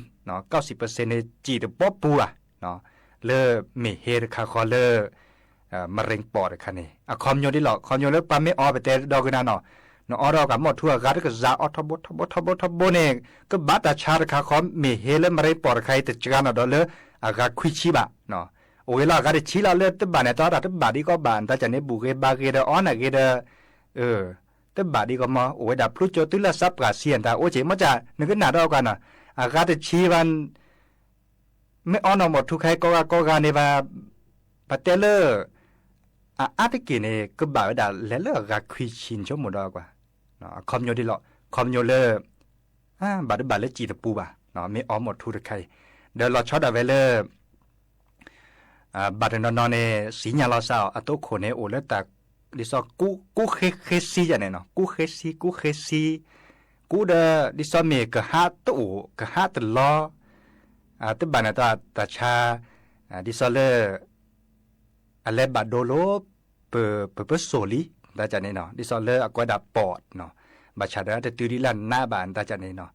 เก้าสิบเปอร์เซ็นต์ န့ၣ် စံၣ်တဘီပူၤဘၣ် လၢမ့ၢ်ဟ့တခါဃီလၢ မရ့ပီၢ်တခါန့ၣ် အခီပညီဒ်လီၤ အခီပညီလၢပှၤမ့ၢ်အီပတဲဒီးဂ့ၤနၤနီၤ နအီဒီးကမိၢ်ထူအဂၤတကစးအီထီဘိထီဘိထီဘိန့ၣ် ကဘၣ်တၢ်ဆါတခါဃီ မ့ၢ်ဟ့လၢမရ့ပီၢ်တခါအံၤ တစှၤနီၤဒီးလၢအဂၤခွံဆံဘၣ် အိၣ်ဂ့ၤလီၤအဂၤတဆံလီၤ လၢတဘၣ်န့ၣ် တၢ်တဘၣ်ဒံးကီးဘၣ် နတၢ်ကန့ၣ် ဘူၣ်ဂ့ၤဘါဂ့ၤဒီးအီနၢ်ဂ့ၤဒီး တဘၣ်ဒံးကီးမ့ၢ် အိၣ်ဝဲဒၣ်ဖျိကၠိတုၤလၢစးပှၢ်ဆံအတၢ်အိၣ်က့ၤ မ့ၢ်က နကနၣ်ဒီးကွၢ်နီၤ အဂၤတဆံဘၣ် မ့ၢ်အီနီၢ်မိၢ်ထူခါအံၤကိးဂၤကိးဂၤန့ၣ်ဘၣ် ပတဲလၢ အအါတက့ၢ်န့ၣ် ကဘၣ်ဝဲဒၣ်လဲၤလၢအဂၤခွံဆံ နဆိကမိၣ်ဒီးကွၢ် အခီပညီဒ်လီၤ အခီပညီလၢ ဘၣ်တဘၣ်လၢစံၣ်တပူၤဘၣ် မ့ၢ်အီမိၢ်ထူတခါအံၤ ဒီးလီၤဆီဒၣ်ဝဲလၢ ဘၣ်တနီၤနီၤန့ၣ် စံၣ်ညါလီၤစၢ်အီၤ အသိခိၣ်န့ၣ် အိၣ်လၢတၢ် ဒ်သိး ကူဃ့ဃ့ဆံယၤန့ၣ်နီၤ ကူဃ့ဆံ ကူဃ့ဆံ ကူဒီး ဒ်သိးမ့ၢ်ကဟးတအိၣ် ကဟးတလီၤ တဘၣ်န့ၣ်တၢ်တၢ်ဆါ ဒ်သိးလၢ အလဲၤဘၣ်ဒိလိ ပ ပပစိာ်လံ နတၢ်ကန့ၣ်နီၤ ဒ်သိးလၢအကွဲးဒၣ်ပီးနီၤ ဘၣ်ဆၣ်ဒီးတတုၤဒ်လၢနးဘၣ် နတၢ်ကန့ၣ်နီၤ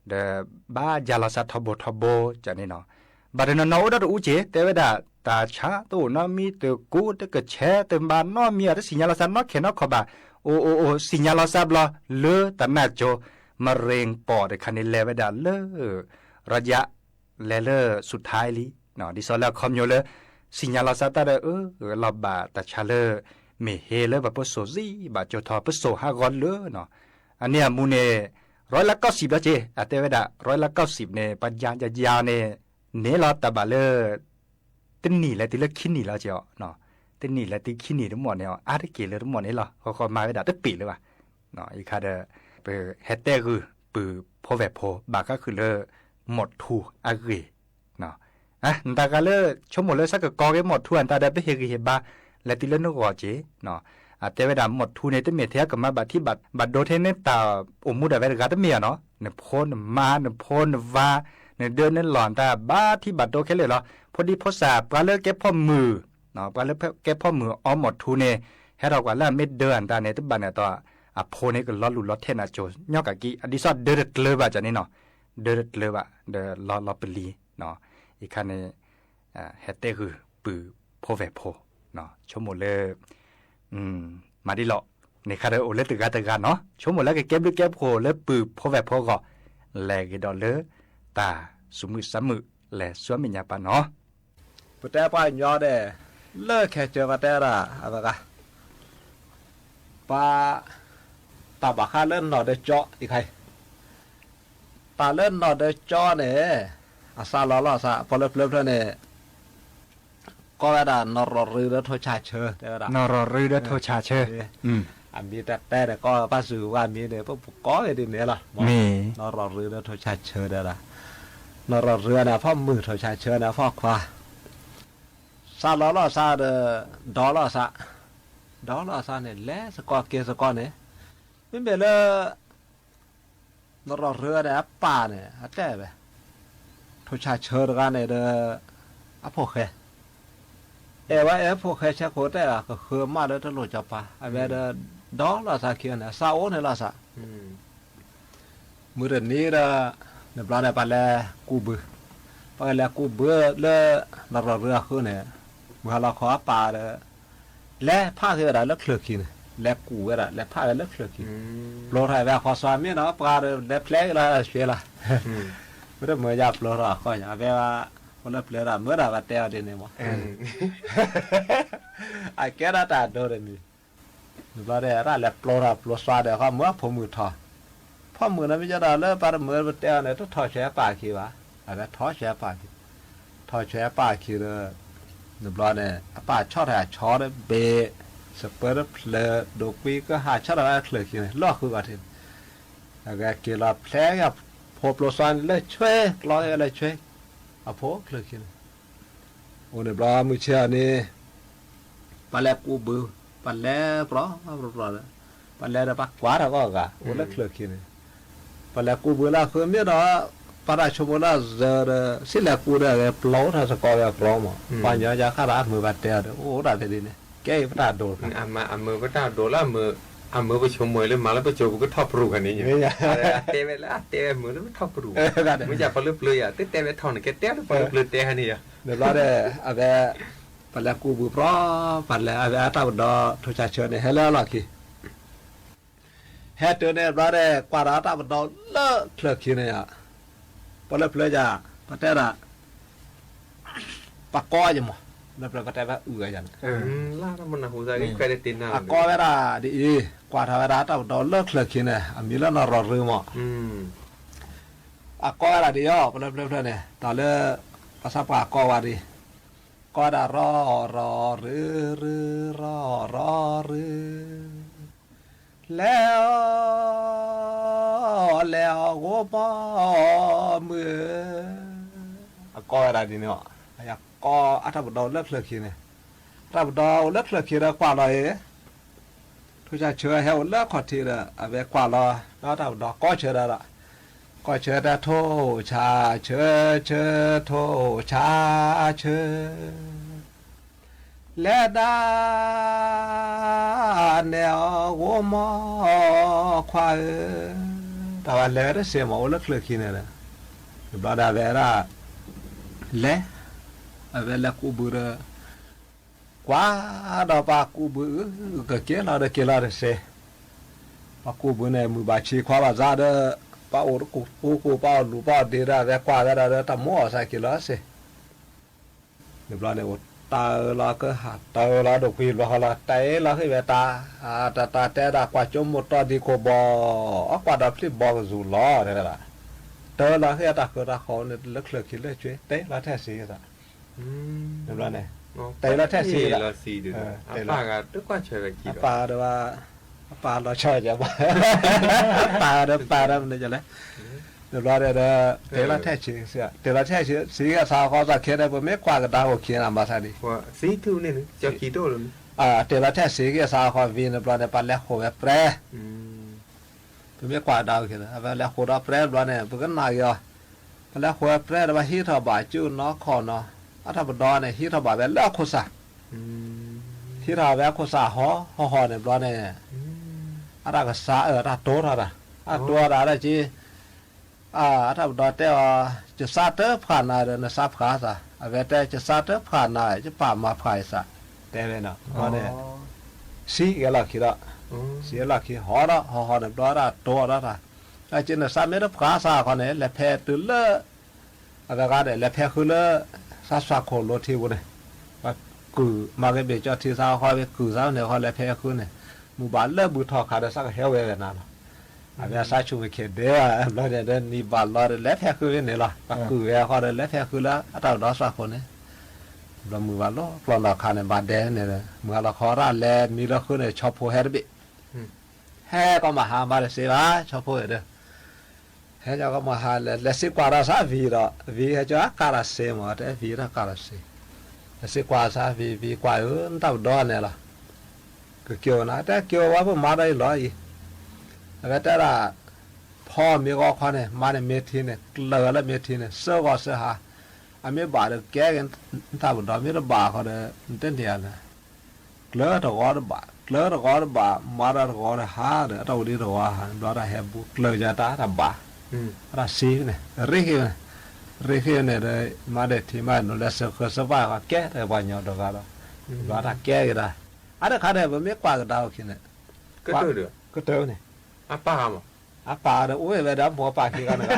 ဒီးဘၣ်ယါလီၤစၢ်ထီဘိထီဘိကန့ၣ်နီၤ ဘၣ်တနီၤနီၤအိၣ်ဒီးတအူက့ၤ တဲဝဲဒၣ် တၢ်ဆါတအိၣ်နီတမံၤ တကူတကဆဲး တဘၣ်နီတမံၤ တစံၣ်ညါလီၤစၢ်နီတခါနီတခီဘၣ် အိၣ်အိၣ်အိၣ် စံၣ်ညါလီၤစၢ်ဘျီ လၢတၢ်နၢ်ကၠိ မရ့ပီးတခါန့ၣ် လဲၤဝဲဒၣ်လၢ ရယ လဲၤလၢ สุดท้าย လံ ဒ်သိးလၢအခီပညီလၢ စံၣ်ညါလီၤစၢ်တၢ်ဒီး အၢ လီၤဘၣ်တၢ်ဆါလၢ မ့ၢ်ဟ့လၢပပစိာ်စံးဘၣ်ကၠိထီၣ် ပစိာ်ဟးဂီၤလၢနီၤ အန့ၣ်အမူန့ၣ် ร้อยละเก้าสิบ လီၤက့ၤ အတဲဝဲဒၣ် ร้อยละเก้าสิบ န့ၣ် ပယါယါယါန့ၣ် န့ၢ်လီၤတၢ်ဘၣ်လၢ တနံၣ်လဲၤတုၤလၢခံနံၣ်လီၤက့ၤအီၤ တနံၣ်လဲၤတုၤခံနံၣ်တမီၢ်န့ၣ်အီၤ အါတက့ၢ်လၢတမီၢ်န့ၣ်လီၤ ဃီဃီမၤဝဲဒၣ်တပ့ၤလၢၤဘၣ် အံၤခါဒီး ပဟဲတဲဂုာ်ပုၢ်ဖိဝဲၢ်ဖိ ဘၣ်ဃးဃုာ်လၢ မိၢ်ထူအဂ့ၢ် နတၢ်ဂၤလၢ ဆိကမိၣ်လၢဆၢကကီက့ၤမိၢ်ထူအတၢ်ဒီး ပဟ့ၣ်ဂံၢ်ဟ့ၣ်ဘါ လဲၤတုၤလၢနဂီၢ်က့ၤ, တဲဝဲဒၣ်မိၢ်ထူန့ၣ် တမ့ၢ်ထဲအကမၤဘၣ်ထံဘၣ် ဘၣ်ဒိထဲန့ၣ်တၢ်အိၣ်မူဒၣ်ဝဲတဂၤတမ့ၢ်ဧါနီၤ, နဖိနမါ နဖိနဝၤ နဒၢနလီၢ်တၢ်ဘါထံဘၣ်ဒိခဲလၢာ်လီၤ. ဖိဒံဖိစၢ် ပှၤလၢကဲဖီမုၢ် ပှၤလၢကဲဖီမုၢ်အီမိၢ်ထူန့ၣ် ဟဲထီၣ်ကွၢ်လၢအမ့ၢ်ဒၢအတၢ်န့ၣ် တဘၣ်န့ၣ်အတီၢ် အဖိန့ၣ်ကလီၤလူၢ်လီၤထဲနၤစိၤညီကကံ အဒ်သိးဒၢတကျၢၤဘၣ်န့ၣ်နီၤ, ဒၢတကျၢၤဘၣ် ဒီးလီၤလီၤပလံၤ, အံၤခါန့ၣ် ဟဲတဲဂုာ်ပုၢ်ဖိဝဲၢ်ဖိ, ဆိကမိၣ်လၢ မၤဒ်လီၤ, န့ၣ်ခါဒီးအိၣ်လၢတဂၤတဂၤနီၤ, ဆိကမိၣ်လၢကကဲဘျုးကဲဖှိၣ်လၢပုၢ်ဖိဝဲၢ်ဖိအဂီၢ်, လဲၤဂ့ၤဒီးလၢ တၢ်သူၣ်မုာ်သးမုာ် လဲၤဆူအမဲာ်ညါပၢ်နီၤ. ပတဲပှၤကညီဒီး လၢခဲကၢၤပတဲဒၣ် အဝဲဂၤ ပှၤ တၢ်ဘၣ်ဃးလၢနီၢ်ဒၢကၠီအံၤခါအံၤ, တၢ်လၢနီၢ်ဒၢကၠီန့ၣ် အစးလီၤလီၤစး ပှၤလၢပျၢၤဖျၢၣ်န့ၣ် ကိးဝဲဒၣ် နီၢ်ရီၢ်ရူဒီးထိၣ်ဆၣ်ဆၢ တဲဝဲဒၣ်, နီၢ်ရီၢ်ရူဒီးထိၣ်ဆၣ်ဆၢ, အမံၤတၢ်တဲန့ၣ် ကိးပၢ်စူၤဝဲမံၤန့ၣ် ပကိးဝဲဒ်န့ၣ်လီၤ, နီၢ်ရီၢ်ရူဒီးထိၣ်ဆၣ်ဆၢတဲဝဲဒၣ်, နီၢ်ရီၢ်ရူန့ၣ် အဖီမုၢ် ထိၣ်ဆၣ်ဆၢန့ၣ် အဖီခွါ စးလီၤလီၤစးဒီး ဒီလီၤစး, ဒီလီၤစးန့ၣ် လဲၤစ့ၢ်ကီးက့ၤစ့ၢ်ကီးန့ၣ်, မ့မ့ၢ်လၢ နီၢ်ရီၢ်ရူန့ၣ် အပၢ်န့ၣ် အတဲဝဲ, ထိၣ်ဆၣ်ဆၢတဂၤန့ၣ်ဒီး အဖိၣ်ဃဲ အဲၣ်ဝဲအဲၣ်ဖိၣ်ဃဲဆဲခိၣ်တဲဒၣ် ကဃၢၤမးလၢတလိၣ်စီၤပၤ အဝဲဒီး ဒီလီၤစးခံန့ၣ် စးအိၣ်န့ၣ်လီၤစး မုၢ်တနံၤဒီး နဘျီန့ၣ် ပှၤလဲၤကူးဘု, ပှၤလဲၤကူးဘုလၢ နီၢ်ရီၢ်ရူအဃုန့ၣ်, မုၢ်ဟါလီၤခီအပၢ်ဒီး လဲၤဖးက့ၤဝဲဒၣ်လၢချၢၣ်ခံန့ၣ် လဲၤကူးဝဲဒၣ် လဲၤဖးဝဲလၢချၢၣ်ခံ, ပျိထီၣ်ဝဲအဃီ စီၤမ့ၢ်နီၤ ပှၤဒီးလဲၤဖျဲက့ၤလီၤရွှ့လီၤ, မ့တမ့ၢ်ယၤပျိထီၣ်အဃီညါ အဝဲဝဲဖိလၢပျၢၤဒီး မၢဒၣ်ပတဲအီၤဒ်န့ၣ်မး အကဲဒၣ်တၢ်ဒိတမံၤ, နဘျီဒီး တၢ်လဲၤပျိထီၣ်ပျိစွါဒီး ဃီမုၢ်အဖိမုၢ်ထီၣ်, ဖိမုၢ်န့ၣ် မ့ၢ်ယဲဒီးလၢပှၤတမုာ်ပတဲအီၤန့ၣ် တထီၣ်ဆွဲအပၢ်ခံဘၣ်, အဝဲထီၣ်ဆွဲအပၢ်ခံ, ထီၣ်ဆွဲအပၢ်ခံဒီး နဘျီန့ၣ် အပၢ်ဆီၣ်ထီၣ်အဆီဒီးဘ့ၣ်, စပၢတဖျၢၣ် ဒိးကွံကဟၣ်ဆီၣ်ထီၣ်ဝဲချၢၣ်ခံန့ၣ် လီၢ်ဃုဂီၤထံးန့ၣ်, အဝဲက့ၤလီၤဖျဲက့ၤ ဖိပျိစွါန့ၣ်လၢဆွဲ ကျီက့ၤဝဲလၢဆွဲ, အဖိချၢၣ်ခံန့ၣ် အိၣ်န့ၣ်ဘျီမုၢ်ဆ့ၣ်အီၤန့ၣ် ပှၤလဲၤကူးဘု, ပှၤလဲၤပြီပြီပြီဒီး ပှၤလဲၤဒီးပှၤကွၢ်ထီၣ်ကီၢ်ဂၤ အိၣ်လၢချၢၣ်ခံန့ၣ်, ပှၤလဲၤကူးဘုလၢအဃုမ့ၢ်ဒီး ပှၤတၢ်ဆိကမိၣ်လၢအစၢၤဒီး စံၣ်လဲၤကူးဒီးအဂဲၤပျီထီၣ်စ့ၢ်ကီးဝဲပျီမး, ပှၤညီယါခါဒီးအမုာ်ဘၣ်တဲအီၤဒီး အိၣ်ဒၣ်ဖဲဒ်န့ၣ် ကဲအံၤပတၢ်ဒိၣ်, အမုာ်ပတၢ်ဒိၣ်လၢအမုာ်, အမုာ်ပဆိကမိၣ်လၢမၤလၢပစိၤပကထီၣ်ပရူၢ်ခါန့ၣ်, တဲဝဲလၢအတဲဝဲမုာ်လၢပထီၣ်ပရူၢ်, မ့ၢ်ယၤပှၤလၢပျၢၤယၤ တတဲဝဲထီၣ်န့ၣ် ကဲတဲလၢပှၤလၢပျၢၤတဲဟဲန့ၣ်ယၤ, နဘျီဒီး အဝဲ ပှၤလဲၤကူးဘုပြီ ပှၤလဲၤ အဝဲအတၢ်ပဒီထိၣ်ဆၣ်ဆၢန့ၣ် ဟဲလၢအလီၢ်ခံ ဟဲတုၤန့ၣ်ဘျီဒီး ကွၢ်ဒီးအတၢ်ပဒီလၢချၢၣ်ခံန့ၣ်, ပှၤလၢပျၢၤယၤ ပတဲဒၣ် ပှၤကိးယၤမး, လၢပျၢၤပတဲဝဲအုၣ်အယၤန့ၣ်, အကိးဝဲဒၣ်ဒ်အံၤ, ကွၢ်ထီၣ်ဝဲဒၣ်အတၢ်ပဒီလၢချၢၣ်ခံန့ၣ် အမံၤလၢနီၢ်ရီၢ်ရူမး, အကိးဝဲဒၣ်ဒ်အံၤ ပှၤလၢပျၢၤဖျၢၣ်န့ၣ် တၢ်လၢ ပှၤသးပှၢ်ကိးဝဲဒၣ် ကိးဝဲဒၣ်ရီၢ်ရီၢ်ရူရူ ရီၢ်ရီၢ်ရူ လဲၤအီၤ လဲၤအီၤဂိၢ်မီၢ်မုၢ်ဧၢ, အကိးဝဲဒၣ်ဒ်န့ၣ်, အယကိးအတၢ်ပဒီအိၣ်လၢချၢၣ်ခံန့ၣ်, အတၢ်ပဒီအိၣ်လၢချၢၣ်ခံဒီးကွၢ်လီၤအံၤ ထိၣ်ဆၣ်ဆၢဟဲအိၣ်လၢခီၣ်ထံးဒီး အဝဲကွၢ်လီၤ ဒီးတၢ်ပဒီကိးဆၢဒီး ကိးဆၢတၢ်ထိၣ်ဆၣ်ဆၢဆၢ ထိၣ်ဆၣ်ဆၢ လဲၤဒၣ်နဲၣ်အီၤဂိၢ်မီၢ်ခွါဧၢ, တၢ်ဝဲလဲၤဝဲတစဲးမးအိၣ်လၢချၢၣ်ခံန့ၣ်ဒီး တဘျီဒီးအဝဲဒၣ် လဲၤ အဝဲလဲၤကူးဘုဒီး ကွၢ်ဒီးပှၤကူးဘုအုၣ် ကက့ၤလီၤဒီးက့ၤလီၤတစဲး, ပှၤကူးဘုန့ၣ် မုာ်ဘၣ်ဆံးခွါဘၣ်စးဒီး ပှၤအိၣ်တကူၣ်ကူကူ ပှၤအိၣ်လူၤပှၤအိၣ်ဒ့ဒီး အဝဲကွၢ်ဝဲဒၣ်ဒီး တၢ်မိၣ်အီၣ်စးက့ၤလီၤတစဲး န့ၣ်ဘျီန့ၣ် အိၣ်တၢ်အၢလီၤကဟၣ် တၢ်အၢလီၤဒိၣ်ကွံာ်ဘျီဃီလီၤ တၢ်အၢလီၤဃ့ၢ်ဝဲတၢ်, တၢ်တၢ်တဲဒၣ်ကွၢ်ကၠိမိၢ်တီဒံခိၣ်ဘီ, အကွၢ်ဒီးဖျံၣ်ဘီကစူၤလီၤ တဲဝဲဒၣ်, တၢ်အၢလီၤဃ့ၢ်အတၢ်ဃၢၤတၢ်ဃီန့ၣ် လၢချၢၣ်ခံလၢဆွ့ တဲလီၤထဲစံးသး, န့ၣ်ဘျီန့ၣ် တဲလီၤထဲစံးသး, အပၢ်ဒီး အပၢ်လီၤဆီယၤဘၣ်, အပၢ်ဒီးပၢ်ဒီးမနုၤလဲၣ် တဘျီန့ၣ်ဒီး တဲလီၤထဲဆံး, တဲလီၤထဲဆံး ဆံးက့ၤအသးဃီသးခဲဒီး ပမ့ၢ်ကွၢ်ကဒါအိၣ်ခံနၤမၤသးဒ်, တဲလီၤထဲဆံးက့ၤအသးဃီဝံၤန့ၣ်ဘျီန့ၣ် ပလဲၤဃိးဝဲပြဲ, ပမ့ၢ်ကွၢ်ကဒါအိၣ်ခံနၤ အဝဲလဲၤဃိးဒီးပြဲဘျီန့ၣ် ပကနၣ်က့ၤအီၤ, ပလဲၤဃိးဝဲပြဲဒီး ပဟံးထီၣ်ဘၣ်ကၠူနီၢ်ခီၣ်နီၢ်, အတၢ်ပဒီန့ၣ် ဟံးထီၣ်ဘၣ်ဝဲလၢအခိၣ်စး ဟံးထီၣ်ဝဲအခိၣ်စးဟီၣ်ဟီၣ်ဟီၣ်န့ၣ်ဘျီန့ၣ်, အတၢ်ကစၢ်အၢ အတၢ်တိထီၣ်တၢ်, အတိထီၣ်တၢ်ဒ်က့, အတၢ်ပဒီတဲအီၤ, ယစၢ်တဖှးနၤဒီး နစၢ်ဖှးသး, အဝဲတဲ ယစၢ်တဖှးနၤ ယပၢ်မၤဖှးယသး, တဲဝဲန့ၣ်, ဘျီန့ၣ် စံးက့ၤလီၢ်ခံဒီး, စံးလီၢ်ခံဟီၣ်ဒီး ဟီၣ်ဟီၣ်န့ၣ်ဘျီ အတၢ်တိထီၣ်တၢ်, ဒ်က့ နစၢ်မ့ၢ်တဖှးသးခီန့ၣ် လဲၤဖဲတုၤလၢ အဝဲဂၤဒီး လဲၤဖဲဃုလၢ သးစွၣ်ခိၣ်လိထံပူၤန့ၣ်, ပှၤကုၢ်မၤက့ၤဘ့ၣ်ကၠီထံသးဃီ ဝဲကုၢ်သးန့ၣ်ဃီ လဲၤဖဲဃုန့ၣ်, မုၢ်ဘၣ်လၢဘုၣ်ထီၣ်ခးဒီး သးကဟဲဝဲဝဲနၤလီၤ. အဝဲအစၢ်ဆူၣ်မ့ၢ်ခဲဒဲ ဘျီန့ၣ်ဒီး နံၤဘၣ်လီၤဒီး လဲၤဖဲဃုဝဲန့ၣ်လီၤ. ပှၤကုၢ်ဝဲဃီဒီး လဲၤဖဲဃုလၢအတၢ်ပဒီသးခိၣ်န့ၣ်, ဘျီမုၢ်ဘၣ်လီၤ ကျီၢ်နီၢ်ခးန့ၣ် ဘၣ်ဒဲန့ၣ်ဒီး မုၢ်ဂၤလီၤခီရၣ်လဲၤမံလၢဃုန့ၣ် ဆီဖိဟဲတဘ့ၣ် ဟဲကီမၤဟါ မၤတစ့ဘၣ် ဆီဖိဒီး, ဟဲကီမၤဟါ လဲၤစံးကွၢ်ဒီးသးဝံၤဒီး ဝံၤဟဲကီကးတၢ်စ့မး တဲဝံၤတၢ်ကးတၢ်စ့, လဲၤစံးကွၢ်သးဝံၤ ဝံၤကွၢ်ဧၢ နတၢ်ပဒီန့ၣ်လီၤ. ကက့ၤအိၣ်နၤ တဲက့ၤအိၣ်ဝဲ ပမၤဒီးအံၤလီၤအံၤ, အဝဲတဲဒၣ် ဖီမ့ၢ်ဂီၤခီန့ၣ် မါန့ၣ်မ့ၢ်ထံန့ၣ် ကျၢၤလၢမ့ၢ်ထံန့ၣ် စၢဂီၤစၢဟါ, အမ့ၢ်ဘၣ်ဒီးကဲက့ၤ နတၢ်ပဒီ မ့ၢ်တဘၣ်ဃီဒီး နတန့ၢ်ဧါလဲၣ် ကျၢၤတဂီၤတဘၣ် ကျၢၤတဂီၤတဘၣ် မၤတၢ်တဂီၤတဟါဒီး အတၢ်အိၣ်ဒံးတဂီၤဟါ ဘျီတၢ်ဟဲဘူးကျၢၤယၤတၢ်တဘၣ်, အတၢ်စံးန့ၣ် ရ့ၣ်ဃ့န့ၣ်, ရ့ၣ်ဃ့န့ၣ်ဒီး မါဒီးထံမါဒီးလဲၤစၢဃၢၤစၢဘၣ်ဃီ ကဲတပှၤကညီတဂၤဒီး ဘျီတၢ်ကဲက့ၤတၢ်, အါတခါဒီး ပမ့ၢ်ကွၢ်ကဒါအိၣ်ခံန့ၣ် ကတၢၢ်ဒီး ကတၢၢ်န့ၣ် အပၢ်ဧါမး အပၢ်ဒီးအိၣ်ဝဲဒီးအမိၢ်အပၢ်ခံဂၤန့ၣ်,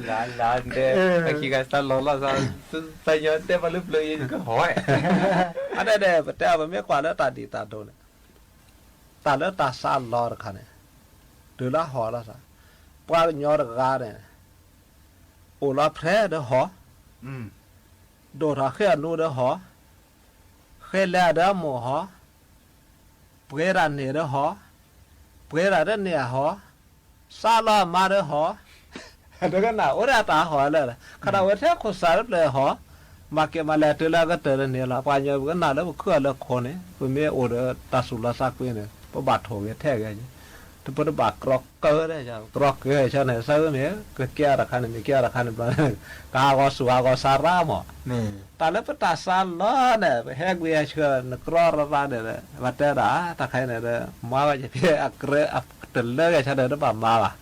လါလါဒဲး အခံဂၤစၢ်လီၤလီၤစၢ်, သးညီတဲပှၤလၢပျၢၤအံၤကဟီၣ်, အဒဲဒဲး ပတဲအီၤပမ့ၢ်ကွၢ်လၢတၢ်ဒ်တၢ်ဒိးန့ၣ်, တၢ်လၢတၢ်စၢ်လီၤတခါန့ၣ်, တုၤလၢဟီၣ်လီၤစၢ်, ပှၤကညီတဂၤန့ၣ် အိၣ်လီၤဖျဲးဒီးဟီၣ်, ဒိၣ်ထီၣ်ဃ့ၢ်အနူဒီးဟီၣ်, ဃ့ၢ်လဲၤဒီးအမိၢ်ဟီၣ်, ပှ့ၤတၢ်န့ၢ်ဒီးဟီၣ်, ပှ့ၤတၢ်တန့ၢ်အဟီၣ်, စၢ်လီၤအမါဒီးဟီၣ်, တကနၣ်အိၣ်ဒၣ်တၢ်ဟီၣ်လၢာ်, ခဒၣ်ဝဲထဲခိၣ်စးလၢပျၢၤဟီၣ်, မၤကဲမၤလဲၤတုၤလၢအကတၢၢ်တန့ၢ်လီၤ. ပှၤကညီပကနၣ်လၢပခုၣ်အီၤလၢခိၣ်န့ၣ် ပမ့ၢ်အိၣ်ဒီးတၢ်သူၣ်လီသးကွံန့ၣ် ပဘၣ်ထိၣ်ဂဲၤထဲဂဲၤ, တပတဘၣ်ကြီကၢဒၣ်, ကြီကၢဆၢန့ၣ် သးမ့ၢ်ကကဲအီၤတခါန့ၣ် မ့ၢ်ကဲအီၤတခါန့ၣ်ဘျီန့ၣ် ကဟးဂီၤဆူၣ်ဟးဂီၤစးရၢ်မး, တၢ်လၢပတၢ်စၢ်လီၤန့ၣ် ပဟဲကွံာ်အဆှၢ နကြီရၢ်ရၢ်န့ၣ် ပတဲဒၣ် တၢ်ခါအံၤန့ၣ်ဒီး မၤဂီၤက့ၤဖဲအကြၢး တလၢဂဲၤဆၢန့ၣ် တဘၣ်မၤဘၣ်,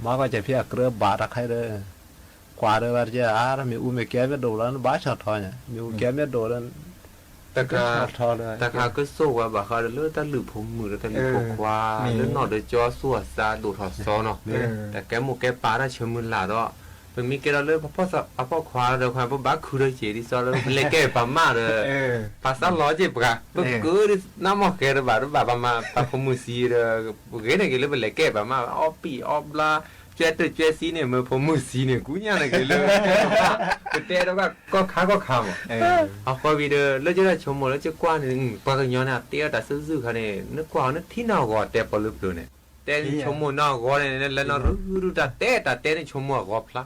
မၤဂီၤက့ၤဖဲအကြၢးဘၣ်တၢ်ခါအံၤဒီး ကွၢ်ဒီးဝဲတက့ၢ် မ့ၣ်အူမ့ၢ်ကဲမ့ၢ်ဒိၣ်လီၤ နဘၣ်ဆီၣ်ထီၣ်ညါ မ့ၣ်အူကဲမ့ၢ်ဒိၣ်ဒီး တခါကစိၢ်ဝဲဘၣ်ဃးဒီးလၢတၢ်လုၢ်ဖိမုၣ်ဒီးတၢ်လုၢ်ဖိခွါ လၢနီၢ်ဒီးကၠီသူၣ်အသးဒိၣ်ထီၣ်စီနီၤ, တၢ်ကဲမိၢ်ကဲပၢ်တၢ်ဆၢမုၢ်လၢ်ဒီး ပမ့ၢ်ကဲထီၣ်လၢပှၤဖှီၣ်ခွါဒီး ပဘၣ်ခုဒီးက့ၤဒ်သိးလၢပလဲၤကဲပှၤမၢ်ဒီး ပှၤစၢ်လီၤက့ၤပှၤ ပကၢဒ်နၢ်မီၢ်ဃဲတဘၣ် တဘၣ်ပှၤမၤ ပှၤဖိမုၣ်သံဒီး ပဂ့ၤန့ၣ်က့ၤလၢပလဲၤကဲပှၤမၢ် အီၣ်ပံၣ်အီၣ်ဘျါ ကၠဲတၢၢ်ကၠဲစံန့ၣ် မ့ၢ်ဖိမုၣ်သံန့ၣ် ကူညါန့ၣ်က့ၤလၢ ပတဲဒီးကီၢ်ခါကီၢ်ခါမး အဃီဝံၤဒီး လၢကၠိဒၣ်ဆိကမိၣ်လၢကကွၢ်န့ၣ် ပှၤကညီန့ၣ် အတဲအီၤတၢ်စုၣ်စုၣ်ခါန့ၣ် နကွၢ်အီၤနထံၣ်နီၢ်ဂီၤတဲပီၤလၢပျၢၤန့ၣ် တဲနဆိကမိၣ်နီၢ်ဂီၤန့ၣ် လဲၤနီၢ်ရူဒူၣ်တၢ်တဲတၢ်တဲန့ၣ်ဆိကမိၣ်အဂီၤဖျါ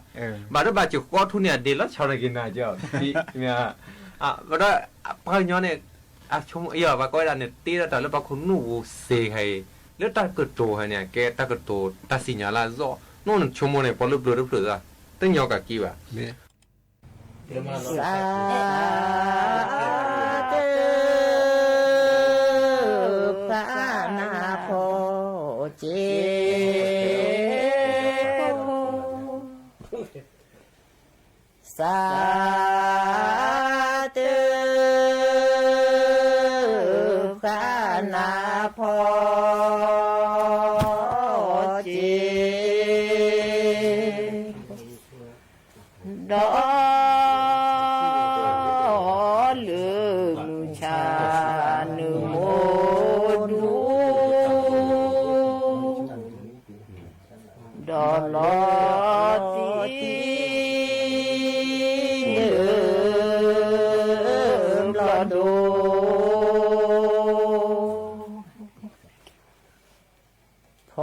ဘၣ်ဒိဘၣ်စၢၤဃီထူန့ၣ် အဒ့လီၤဆီန့ၣ်က့ၤနၤကၠီ ဘၣ်ဒီး ပှၤကညီန့ၣ် အဆိကမိၣ်အံၤ ပှၤကိးဝဲဒၣ်န့ၣ် တ့ဒီးတၢ်လၢပှၤခိၣ်နူာ်ပူၤစ့ၢ်ကီးအံၤ လၢတၢ်ကတိၤဟဲန့ၣ် ကဲတၢ်ကတိၤတၢ်စံၣ်ညီၣ်လၢအသီ နီၢ်နဆိကမိၣ်န့ၣ် ပီၤလၢပျၢၤတဖျၢၣ်သး တညီကးက့ဘၣ် စး တ ဖးနၢ်ဖီက့ စး တ ဖးနၢ်ဖီက့ ဒီး လၢမုၢ်ဆါ နမိၢ်ဒူ ဒီးလီၤတံၢ် နဘျီၣ်ဒိ ဖီ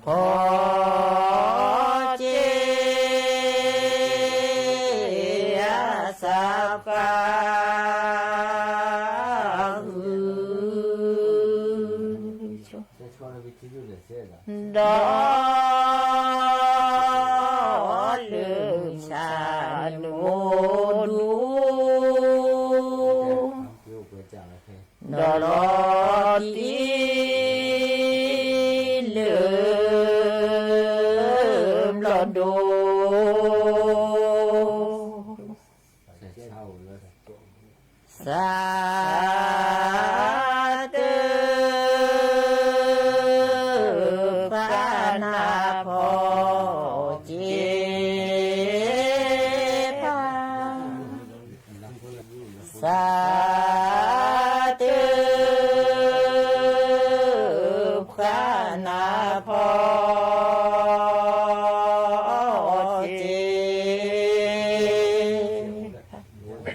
ဖီက့ၤအသးပှၢ် ဒီးလၢဆၣ်နမိၢ်ဒူၣ် ဒီးလီၤတံၢ်လၢဘျီၣ်ဒိၣ် သးတပှၢ်နၢ်ဖီက့ၤဖး သးတပှၢ်နၢ်ဖီက့ၤဖး ဒီး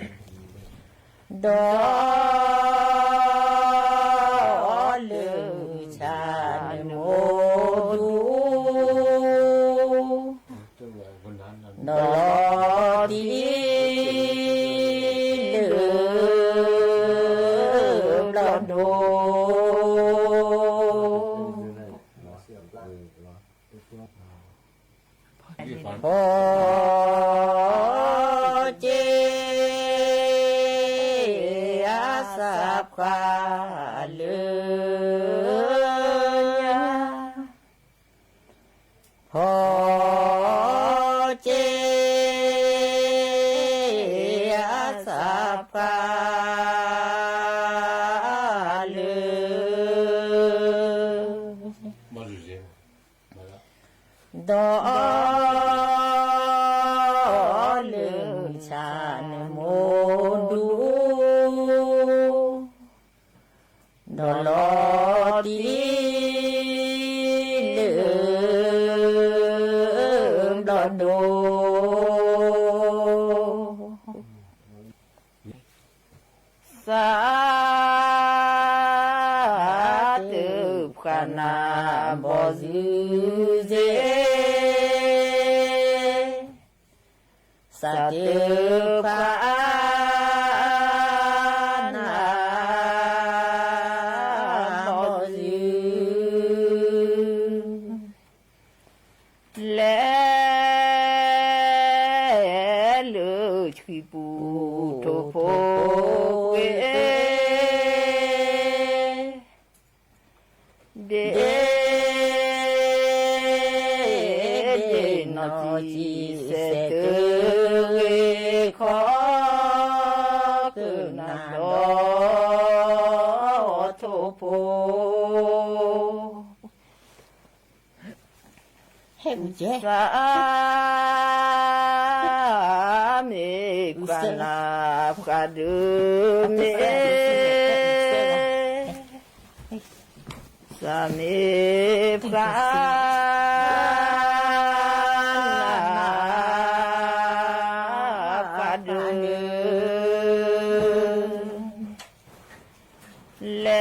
လၢဆၣ်နမိၢ်ဒူၣ် ဒီးလီၤတံၢ်လၢဘျီၣ်ဒိၣ် ဖီက့ၤအသးပှၢ်လၢညါ ဖီက့ၤအသးပှၢ်လၢ ဒီးလၢဆၣ်နမိၢ်ဒူၣ် ဒီးလီၤတံၢ်လၢဘျီၣ်ဒိၣ် သးတပှၢ်နၢ်ဘီၣ်စုစ့ၣ် သးတပှၢ်နၢ်ဘီၣ်စု လဲၤလၢဆှံပူၤထိၣ်ဖိကွ့ၤ ဒ့ဒ့နီၢ်ထံစဲးတဂ့ၤခီ ကနၣ်ဒီးထိၣ်ဖိ သးမ့ၢ်ပှၤနၢ်ပှၤဒုးမ့ၢ် သးမ့ၢ်ပှၤနၢ်ပှၤဒုး လဲၤလၢ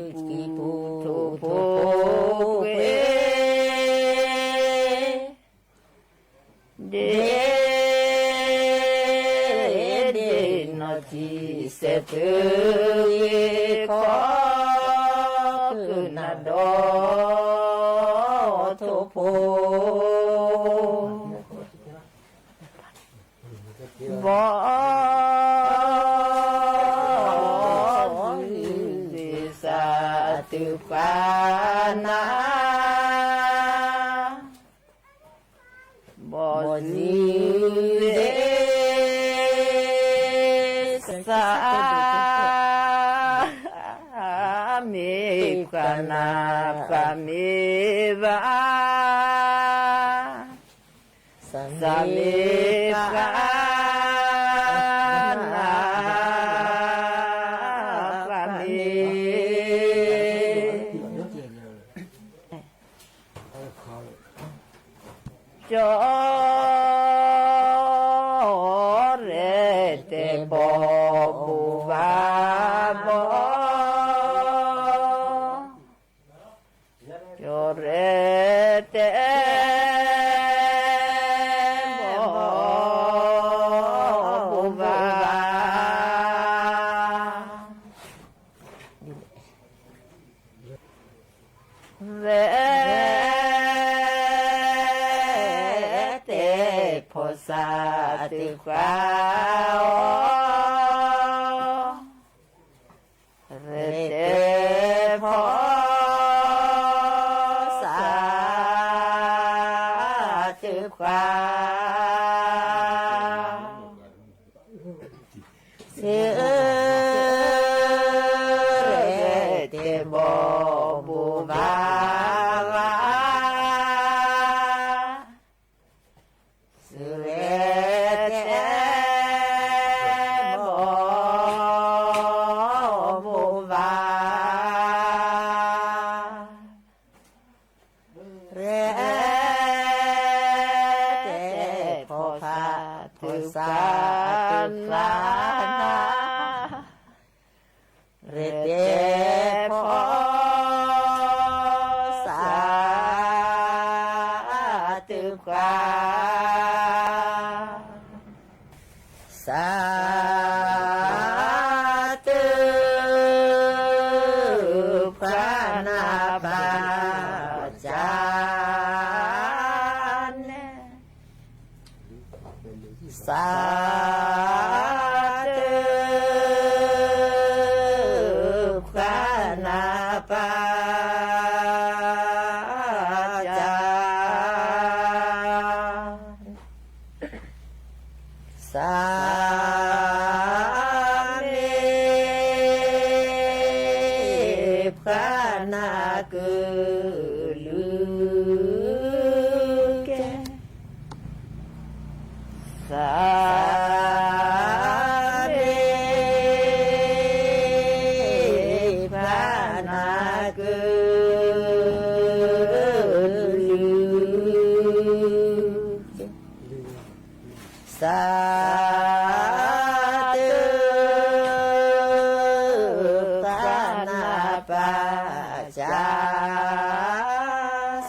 ဆှံပူၤထိၣ်ဖိကွ့ၤ ဒ့ဒ့နီၢ်ထံစဲးတဂ့ၤခီ ကနၣ်ဒီးထိၣ်ဖိ ဘီၣ်စုစ့ၣ် သးတပှၢ်နၢ် ဘီၣ်စုစ့ၣ် သး မ့ၢ်ပှၤနၢ်ပှၤမ့ၢ်ဘၣ် သးမ့ၢ်ပှၤ ပှၤမ့ၢ် ကၠီရဲၣ်တဲာ်ဘီၣ်ဘိၣ်ဘၣ်ဘီၣ် ရဲၣ်တဲာ်ဖီၣ်စးတုၤဃာ်အီၤ, ရဲၣ်တဲာ်ဖီၣ်စးတုၤဃာ် စံးရဲၣ်တဲာ်ဘီၣ်ဘိၣ်ဘၣ်ဘၣ်, စံးရဲၣ်တဲာ်ဘီၣ်ဘိၣ်ဘၣ် ရဲၣ်တဲာ်ဖီၣ်ဖးဖီၣ်စးတုၤဃာ်နၤ, ရဲၣ်တဲာ်ဖီၣ်စးတုၤဃာ် စးတုၤဃာ်နၤပာ်စၢ်န့ၣ်, စးတုၤဃာ်နၤပာ်စၢ် စးမ့ၢ်ပှၤနၢ်ကလုၢ်ကဲ, စးမ့ၢ်ပှၤနၢ်ကလုၢ်ကဲ စးတုၤဃာ်နၤပာ်စၢ်,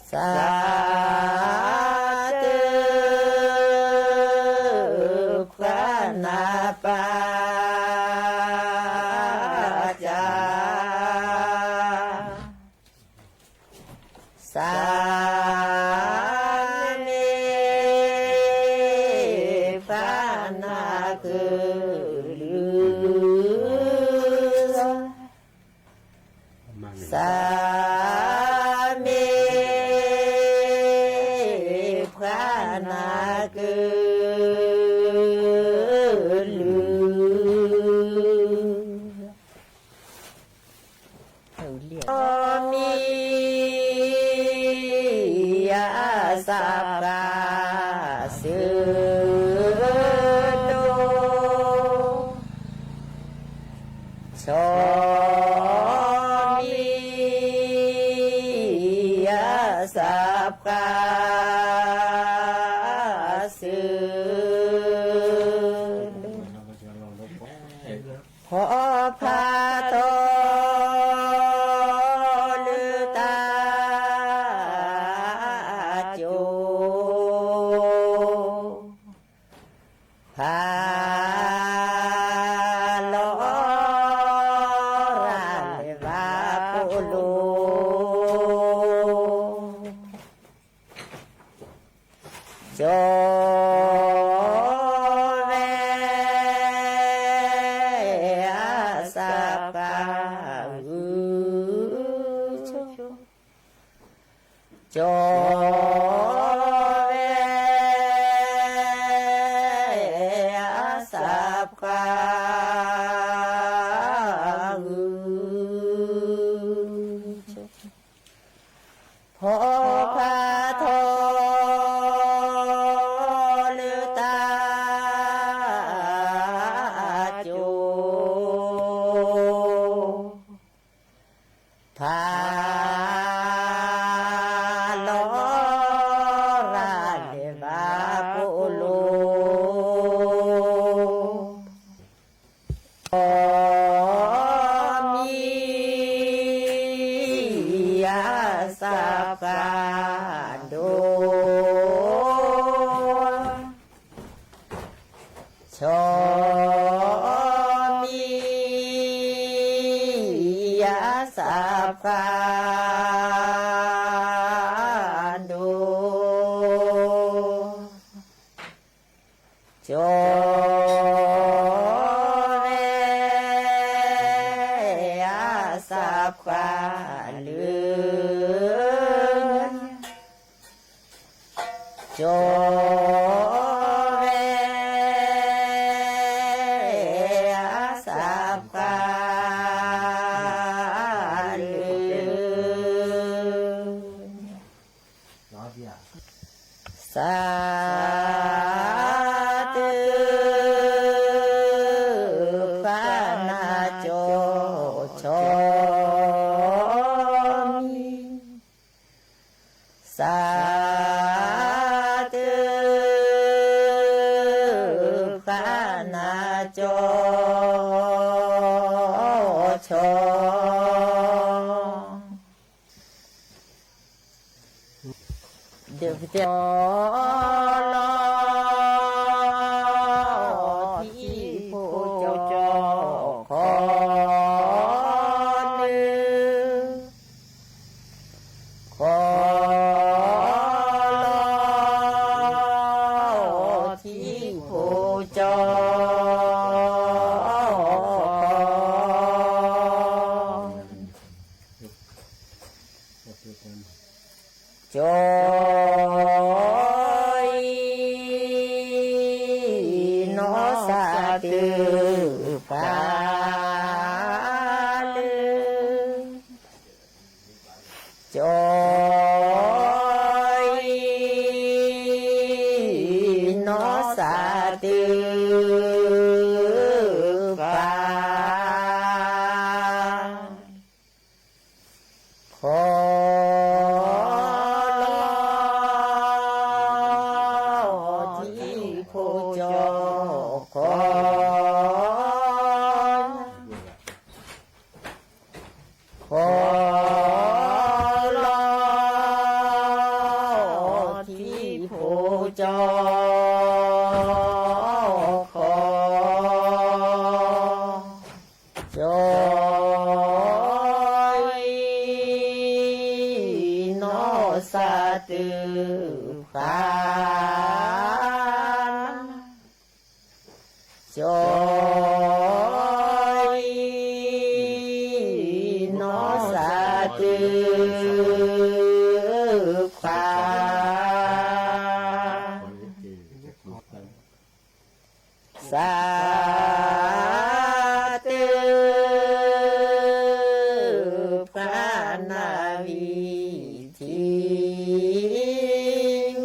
စး စးတုၤဃာ်နၤပာ်စၢ်, စးမ့ၢ်ပှၤနၢ်ကလုၢ် စးမ့ၢ်ပှၤနၢ်ကလုၢ်, မံၤအစးပှၤစၢၤဒိၣ် ဆီမံၤအစးပှၤစၢၤဒိၣ် ဖီဖးထီလၢတၢ်ကၠိ ဖးလီၤရၤလၢၤဘၣ်ပိာ်လိၤ ကၠီဝဲအစးပှၤဂုၢ်ကၠိ ကၠီဝဲအစးပှၤဂုၢ်ကၠိ ဖီဖးထီလၢတၢ်ကၠိ ဖးလီၤရၤလၢၤဘၣ်ပိာ်လိၤ ဆီမံၤအစးပှၤဒိၣ် ဆီမံၤအ အစးဖှါဒိၣ်, ကၠီ ဝဲ အစးဖှါလၢ ကၠီ ဝဲ အစးဖှါလၢ စးတု ဖှါနၤ ကၠီ ကၠီ မံၤ, စး တု ဖှါနၤ ကၠီ ကၠီ ဒုးပတဲ လီၤ ထံဖိကၠီ ခီ နု ခီ လီၤ ထံဖိကၠီ ခီ ကၠီ အံၤ နီၢ်စးတု ဖှါလၢ ကၠီ အံၤ နီၢ်စးတု ဖှါ ခီ လီၤ ထံဖိကၠီ ခီ ခီ လီၤ ထံဖိကၠီ ခီ ကၠီ အံၤ နီၢ်စးတု ဖှါ ကၠီ အံၤ နီၢ်စးတု ဖှါ စးတု ဖှါနၤ ဝံၤထံ ယူၢ် စး တု ဖှါနၤ ဝံၤထံ စး မ့ၢ် ဖှါနၤ ကလံၤ ယူ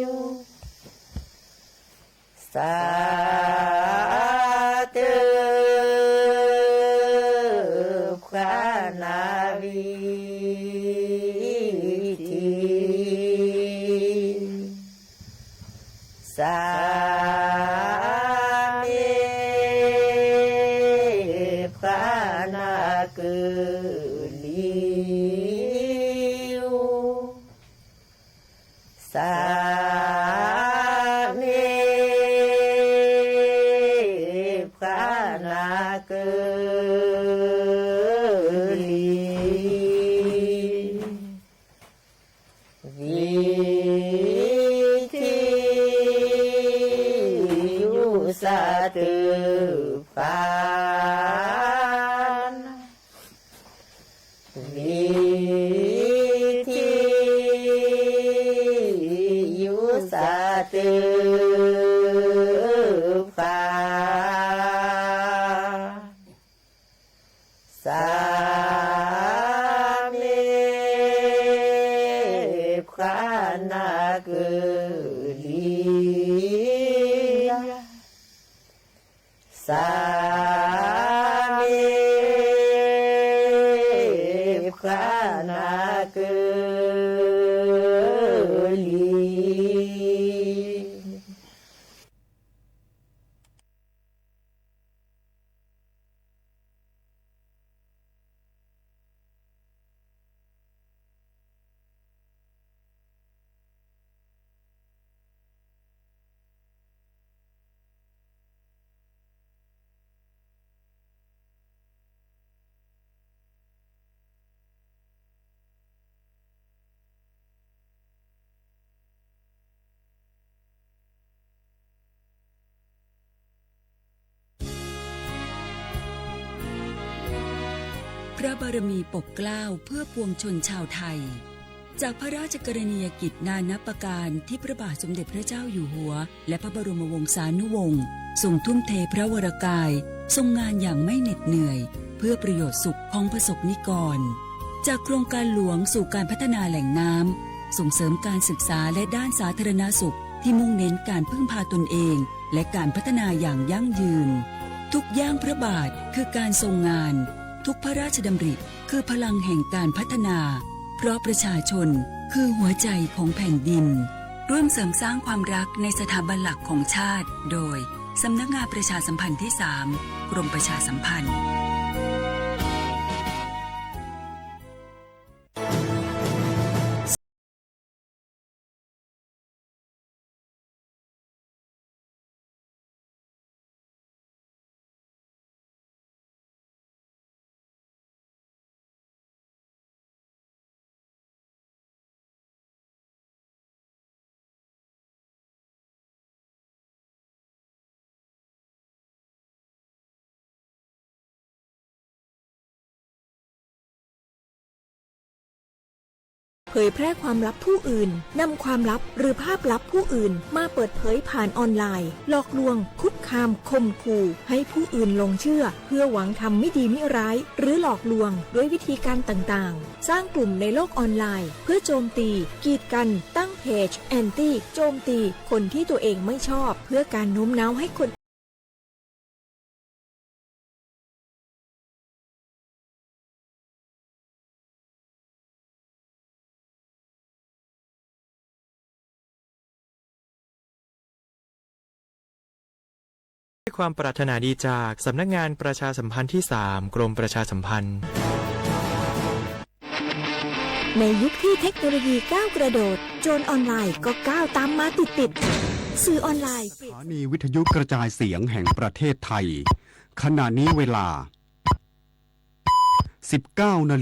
ၢ် စး မ့ၢ် ဖှါနၤ ကလံၤ ဝံၤ ထံ ယူၢ် စးတု ဖှါ ဝံၤထံ ယူၢ် စးတု ဖှါ စး မ့ၢ် ဖှါနၤ ကလံၤ စး မ့ၢ် ဖှါနၤ ကလံၤ พระบารมีปกเกล้าเพื่อปวงชนชาวไทย จากพระราชกรณียกิจนานับประการที่พระบาทสมเด็จพระเจ้าอยู่หัว และพระบรมวงศานุวงศ์ ทรงทุ่มเทพระวรกาย ทรงงานอย่างไม่เหน็ดเหนื่อย เพื่อประโยชน์สุขของประสบนิกร จากโครงการหลวงสู่การพัฒนาแหล่งน้ำ ส่งเสริมการศึกษาและด้านสาธารณสุข ที่มุ่งเน้นการพึ่งพาตนเอง และการพัฒนาอย่างยั่งยืน ทุกย่างพระบาทคือการทรงงาน ทุกพระราชดำริคือพลังแห่งการพัฒนา เพราะประชาชนคือหัวใจของแผ่นดิน ร่วมเสริมสร้างความรักในสถาบันหลักของชาติ โดย สำนักงานประชาสัมพันธ์ที่สาม กรมประชาสัมพันธ์ เผยแพร่ความลับผู้อื่น นำความลับหรือภาพลับผู้อื่นมาเปิดเผยผ่านออนไลน์ หลอกลวง คุกคาม ข่มขู่ ให้ผู้อื่นหลงเชื่อ เพื่อหวังทำไม่ดีไม่ร้าย หรือหลอกลวงด้วยวิธีการต่างๆ สร้างกลุ่มในโลกออนไลน์ เพื่อโจมตี กีดกัน ตั้งเพจ แอนตี้ โจมตี คนที่ตัวเองไม่ชอบ เพื่อการโน้มน้าวให้คน ด้วยความปรารถนาดีจากสำนักงานประชาสัมพันธ์ที่สาม กรมประชาสัมพันธ์ ในยุคที่เทคโนโลยีก้าวกระโดด โจรออนไลน์ก็ก้าวตามมาติดๆ สื่อออนไลน์ สถานีวิทยุกระจายเสียงแห่งประเทศไทย ขณะนี้เวลา สิบเก้านา